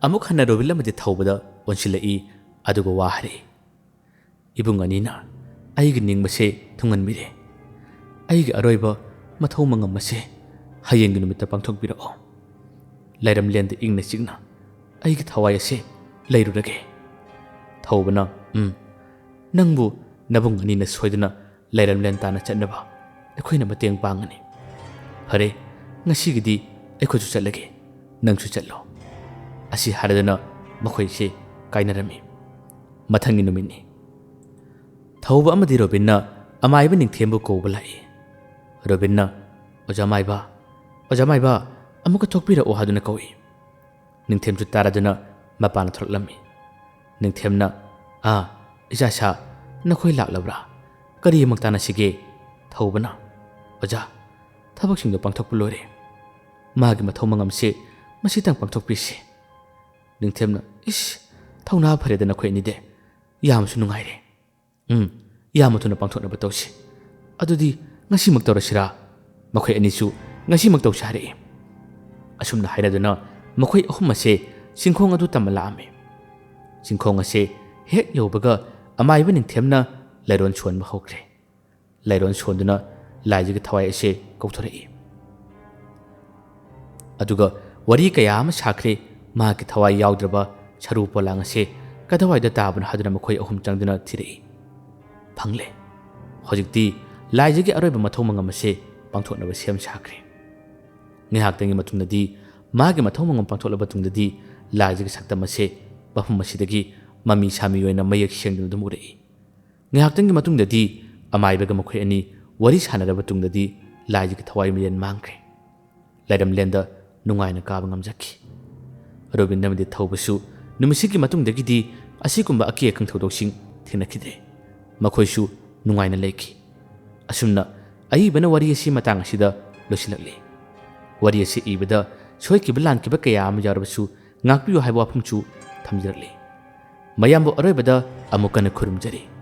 ꯑꯃꯨꯛ ꯍꯟꯅ ꯔꯣꯕꯤꯟ ꯑꯃꯗꯤ ꯊꯧꯕꯗ ꯑꯣꯟꯁꯤꯜꯂꯛꯏ, ꯑꯗꯨꯒ ꯋꯥ ꯍꯥꯏꯔꯛꯏ꯫ "ꯏꯕꯨꯡ ꯑꯅꯤꯅ ꯑꯩꯒꯤ ꯅꯤꯡꯕꯁꯦ ꯊꯨꯡꯍꯟꯕꯤꯔꯦ꯫ ꯑꯩꯒꯤ ꯑꯔꯣꯏꯕ ꯃꯊꯧ ꯃꯉꯝ ꯑꯁꯦ ꯍꯌꯦꯡꯒꯤ ꯅꯨꯃꯤꯠꯇ ꯄꯥꯡꯊꯣꯛꯄꯤꯔꯛꯑꯣ꯫ ꯂꯩꯔꯝꯂꯦꯟꯗ ꯏꯪꯅ ꯆꯤꯛꯅ ꯑꯩꯒꯤ ꯊꯋꯥꯏ ꯑꯁꯦ ꯂꯩꯔꯨꯔꯒꯦ꯫" ꯊꯧꯕꯅ, "ꯎꯝ, ꯅꯪꯕꯨ ꯅꯕꯨꯡ ꯑꯅꯤꯅ ꯁꯣꯏꯗꯅ ꯂꯩꯔꯝꯂꯦꯟ ꯇꯥꯅ ꯆꯠꯅꯕ ꯑꯩꯈꯣꯏꯅ ꯃꯇꯦꯡ ꯄꯥꯡꯒꯅꯤ꯫ ꯐꯔꯦ, ꯉꯁꯤꯒꯤꯗꯤ ꯑꯩꯈꯣꯏꯁꯨ ꯆꯠꯂꯒꯦ, ꯅꯪꯁꯨ ꯆꯠꯂꯣ꯫" ꯑꯁꯤ ꯍꯥꯏꯔꯗꯨꯅ ꯃꯈꯣꯏꯁꯦ ꯀꯥꯏꯅꯔꯝꯃꯤ꯫ ꯃꯊꯪꯒꯤ ꯅꯨꯃꯤꯠꯅꯤ꯫ ꯊꯧꯕ ꯑꯃꯗꯤ ꯔꯣꯕꯤꯟꯅ ꯑꯃꯥꯏꯕ ꯅꯤꯡꯊꯦꯝꯕꯨ ꯀꯧꯕ ꯂꯥꯛꯏ꯫ ꯔꯣꯕꯤꯟꯅ, "ꯑꯣꯖꯥ ꯃꯥꯏꯕ, ꯑꯣꯖꯥ ꯃꯥꯏꯕ, ꯑꯃꯨꯛꯀ ꯊꯣꯛꯄꯤꯔꯛꯑꯣ" ꯍꯥꯏꯗꯨꯅ ꯀꯧꯏ꯫ ꯅꯤꯡꯊꯦꯝꯁꯨ ꯇꯥꯔꯗꯨꯅ ꯃꯄꯥꯟꯗ ꯊꯣꯛꯂꯛꯂꯝꯃꯤ꯫ ꯅꯤꯡꯊꯦꯝꯅ, "ꯑꯥ, ꯏꯆꯥ ꯁꯥ, ꯅꯈꯣꯏ ꯂꯥꯛꯂꯕ꯭ꯔꯥ? ꯀꯔꯤ ꯑꯃꯨꯛ ꯇꯥꯟꯅꯁꯤꯒꯦ?" ꯊꯧꯕꯅ, "ꯑꯣꯖꯥ, ꯊꯕꯛꯁꯤꯡꯗꯣ ꯄꯥꯡꯊꯣꯛꯄ ꯂꯣꯏꯔꯦ꯫ ꯃꯥꯒꯤ ꯃꯊꯧ ꯃꯉꯝꯁꯦ ꯃꯁꯤꯇꯪ ꯄꯥꯡꯊꯣꯛꯄꯤꯁꯤ꯫" ꯅꯤꯡꯊꯦꯝꯅ, "ꯏꯁ, ꯊꯧꯅꯥ ꯐꯔꯦꯗ ꯅꯈꯣꯏ ꯑꯅꯤꯗꯤ꯫ ꯌꯥꯝꯁꯨ ꯅꯨꯡꯉꯥꯏꯔꯦ꯫ ꯎꯝ, ꯌꯥꯝꯅ ꯊꯨꯅ ꯄꯥꯡꯊꯣꯛꯅꯕ ꯇꯧꯁꯤ꯫ ꯑꯗꯨꯗꯤ ꯉꯁꯤꯃꯛ ꯇꯧꯔꯁꯤꯔꯥ?" ꯃꯈꯣꯏ ꯑꯅꯤꯁꯨ ꯉꯁꯤꯃꯛ ꯇꯧꯁꯤ ꯍꯥꯏꯔꯛꯏ꯫ ꯑꯁꯨꯝꯅ ꯍꯥꯏꯅꯗꯨꯅ ꯃꯈꯣꯏ ꯑꯍꯨꯝ ꯑꯁꯦ ꯆꯤꯡꯈꯣꯡ ꯑꯗꯨ ꯇꯝꯕ ꯂꯥꯛꯑꯝꯃꯤ꯫ ꯆꯤꯡꯈꯣꯡ ꯑꯁꯦ ꯍꯦꯛ ꯌꯧꯕꯒ ꯑꯃꯥꯏꯕ ꯅꯤꯡꯊꯦꯝꯅ ꯂꯥꯏꯔꯣꯟ ꯁꯣꯟꯕ ꯍꯧꯈ꯭ꯔꯦ꯫ ꯂꯥꯏꯔꯣꯟ ꯁꯣꯟꯗꯨꯅ ꯂꯥꯏꯖꯒꯤ ꯊꯋꯥꯏ ꯑꯁꯦ ꯀꯧꯊꯣꯔꯛꯏ꯫ ꯑꯗꯨꯒ ꯋꯥꯔꯤ ꯀꯌꯥ ꯑꯃ ꯁꯥꯈ꯭ꯔꯦ꯫ ꯃꯍꯥꯛꯀꯤ ꯊꯋꯥꯏ ꯌꯥꯎꯗ꯭ꯔꯕ ꯁꯔꯨ ꯄꯣꯂꯥꯡ ꯑꯁꯦ ꯀꯗꯥꯏꯋꯥꯏꯗ ꯇꯥꯕꯅꯣ ꯍꯥꯏꯗꯨꯅ ꯃꯈꯣꯏ ꯑꯍꯨꯝ ꯆꯪꯗꯨꯅ ꯊꯤꯔꯛꯏ꯫ ꯐꯪꯂꯦ꯫ ꯍꯧꯖꯤꯛꯇꯤ ꯂꯥꯏꯖꯒꯤ ꯑꯔꯣꯏꯕ ꯃꯊꯧ ꯃꯉꯝ ꯑꯁꯦ ꯄꯥꯡꯊꯣꯛꯅꯕ ꯁꯦꯝ ꯁꯥꯈ꯭ꯔꯦ꯫ ꯉꯥꯏꯍꯥꯛꯇꯪꯒꯤ ꯃꯇꯨꯡꯗꯗꯤ, ꯃꯥꯒꯤ ꯃꯊꯧ ꯃꯉꯝ ꯄꯥꯡꯊꯣꯛꯂꯕ ꯇꯨꯡꯗꯗꯤ, ꯂꯥꯏꯖꯒꯤ ꯁꯛꯇꯝ ꯑꯁꯦ ꯃꯐꯝ ꯑꯁꯤꯗꯒꯤ ꯃꯃꯤ ꯁꯥꯃꯤ ꯑꯣꯏꯅ ꯃꯌꯦꯛ ꯁꯦꯡꯗꯨꯅ ꯑꯗꯨꯝ ꯎꯔꯛꯏ꯫ ꯉꯥꯏꯍꯥꯛꯇꯪꯒꯤ ꯃꯇꯨꯡꯗꯗꯤ ꯑꯃꯥꯏꯕꯒ ꯃꯈꯣꯏ ꯑꯅꯤ ꯋꯥꯔꯤ ꯁꯥꯟꯅꯔꯕ ꯇꯨꯡꯗꯗꯤ ꯂꯥꯏꯖꯒꯤ ꯊꯋꯥꯏ ꯃꯤꯔꯦꯟ ꯃꯥꯡꯈ꯭ꯔꯦ꯫ ꯂꯥꯏꯔꯝꯂꯦꯟꯗ ꯅꯨꯡꯉꯥꯏꯅ ꯀꯥꯕ ꯉꯝꯖꯈꯤ꯫ ꯑꯔꯣꯕꯤꯟꯗ ꯑꯃꯗꯤ ꯊꯧꯕꯁꯨ ꯅꯨꯃꯤꯠꯁꯤꯒꯤ ꯃꯇꯨꯡꯗꯒꯤꯗꯤ ꯑꯁꯤꯒꯨꯝꯕ ꯑꯀꯤ ꯑꯈꯪ ꯊꯧꯗꯣꯛꯁꯤꯡ ꯊꯦꯡꯅꯈꯤꯗ꯭ꯔꯦ꯫ ꯃꯈꯣꯏꯁꯨ ꯅꯨꯡꯉꯥꯏꯅ ꯂꯩꯈꯤ꯫ ꯑꯁꯨꯝꯅ ꯑꯏꯕꯅ ꯋꯥꯔꯤ ꯑꯁꯤ ꯃꯇꯥꯡ ꯑꯁꯤꯗ ꯂꯣꯏꯁꯤꯜꯂꯛꯂꯤ꯫ ꯋꯥꯔꯤ ꯑꯁꯤ ꯏꯕꯗ ꯁꯣꯏꯈꯤꯕ ꯂꯥꯟꯈꯤꯕ ꯀꯌꯥ ꯑꯃ ꯌꯥꯎꯔꯕꯁꯨ ꯉꯥꯛꯄꯤꯌꯨ ꯍꯥꯏꯕ ꯋꯥꯐꯝꯁꯨ ꯊꯝꯖꯔꯛꯂꯤ꯫ ꯃꯌꯥꯝꯕꯨ ꯑꯔꯣꯏꯕꯗ ꯑꯃꯨꯛ ꯍꯟꯅ ꯈꯨꯔꯨꯝꯖꯔꯤ꯫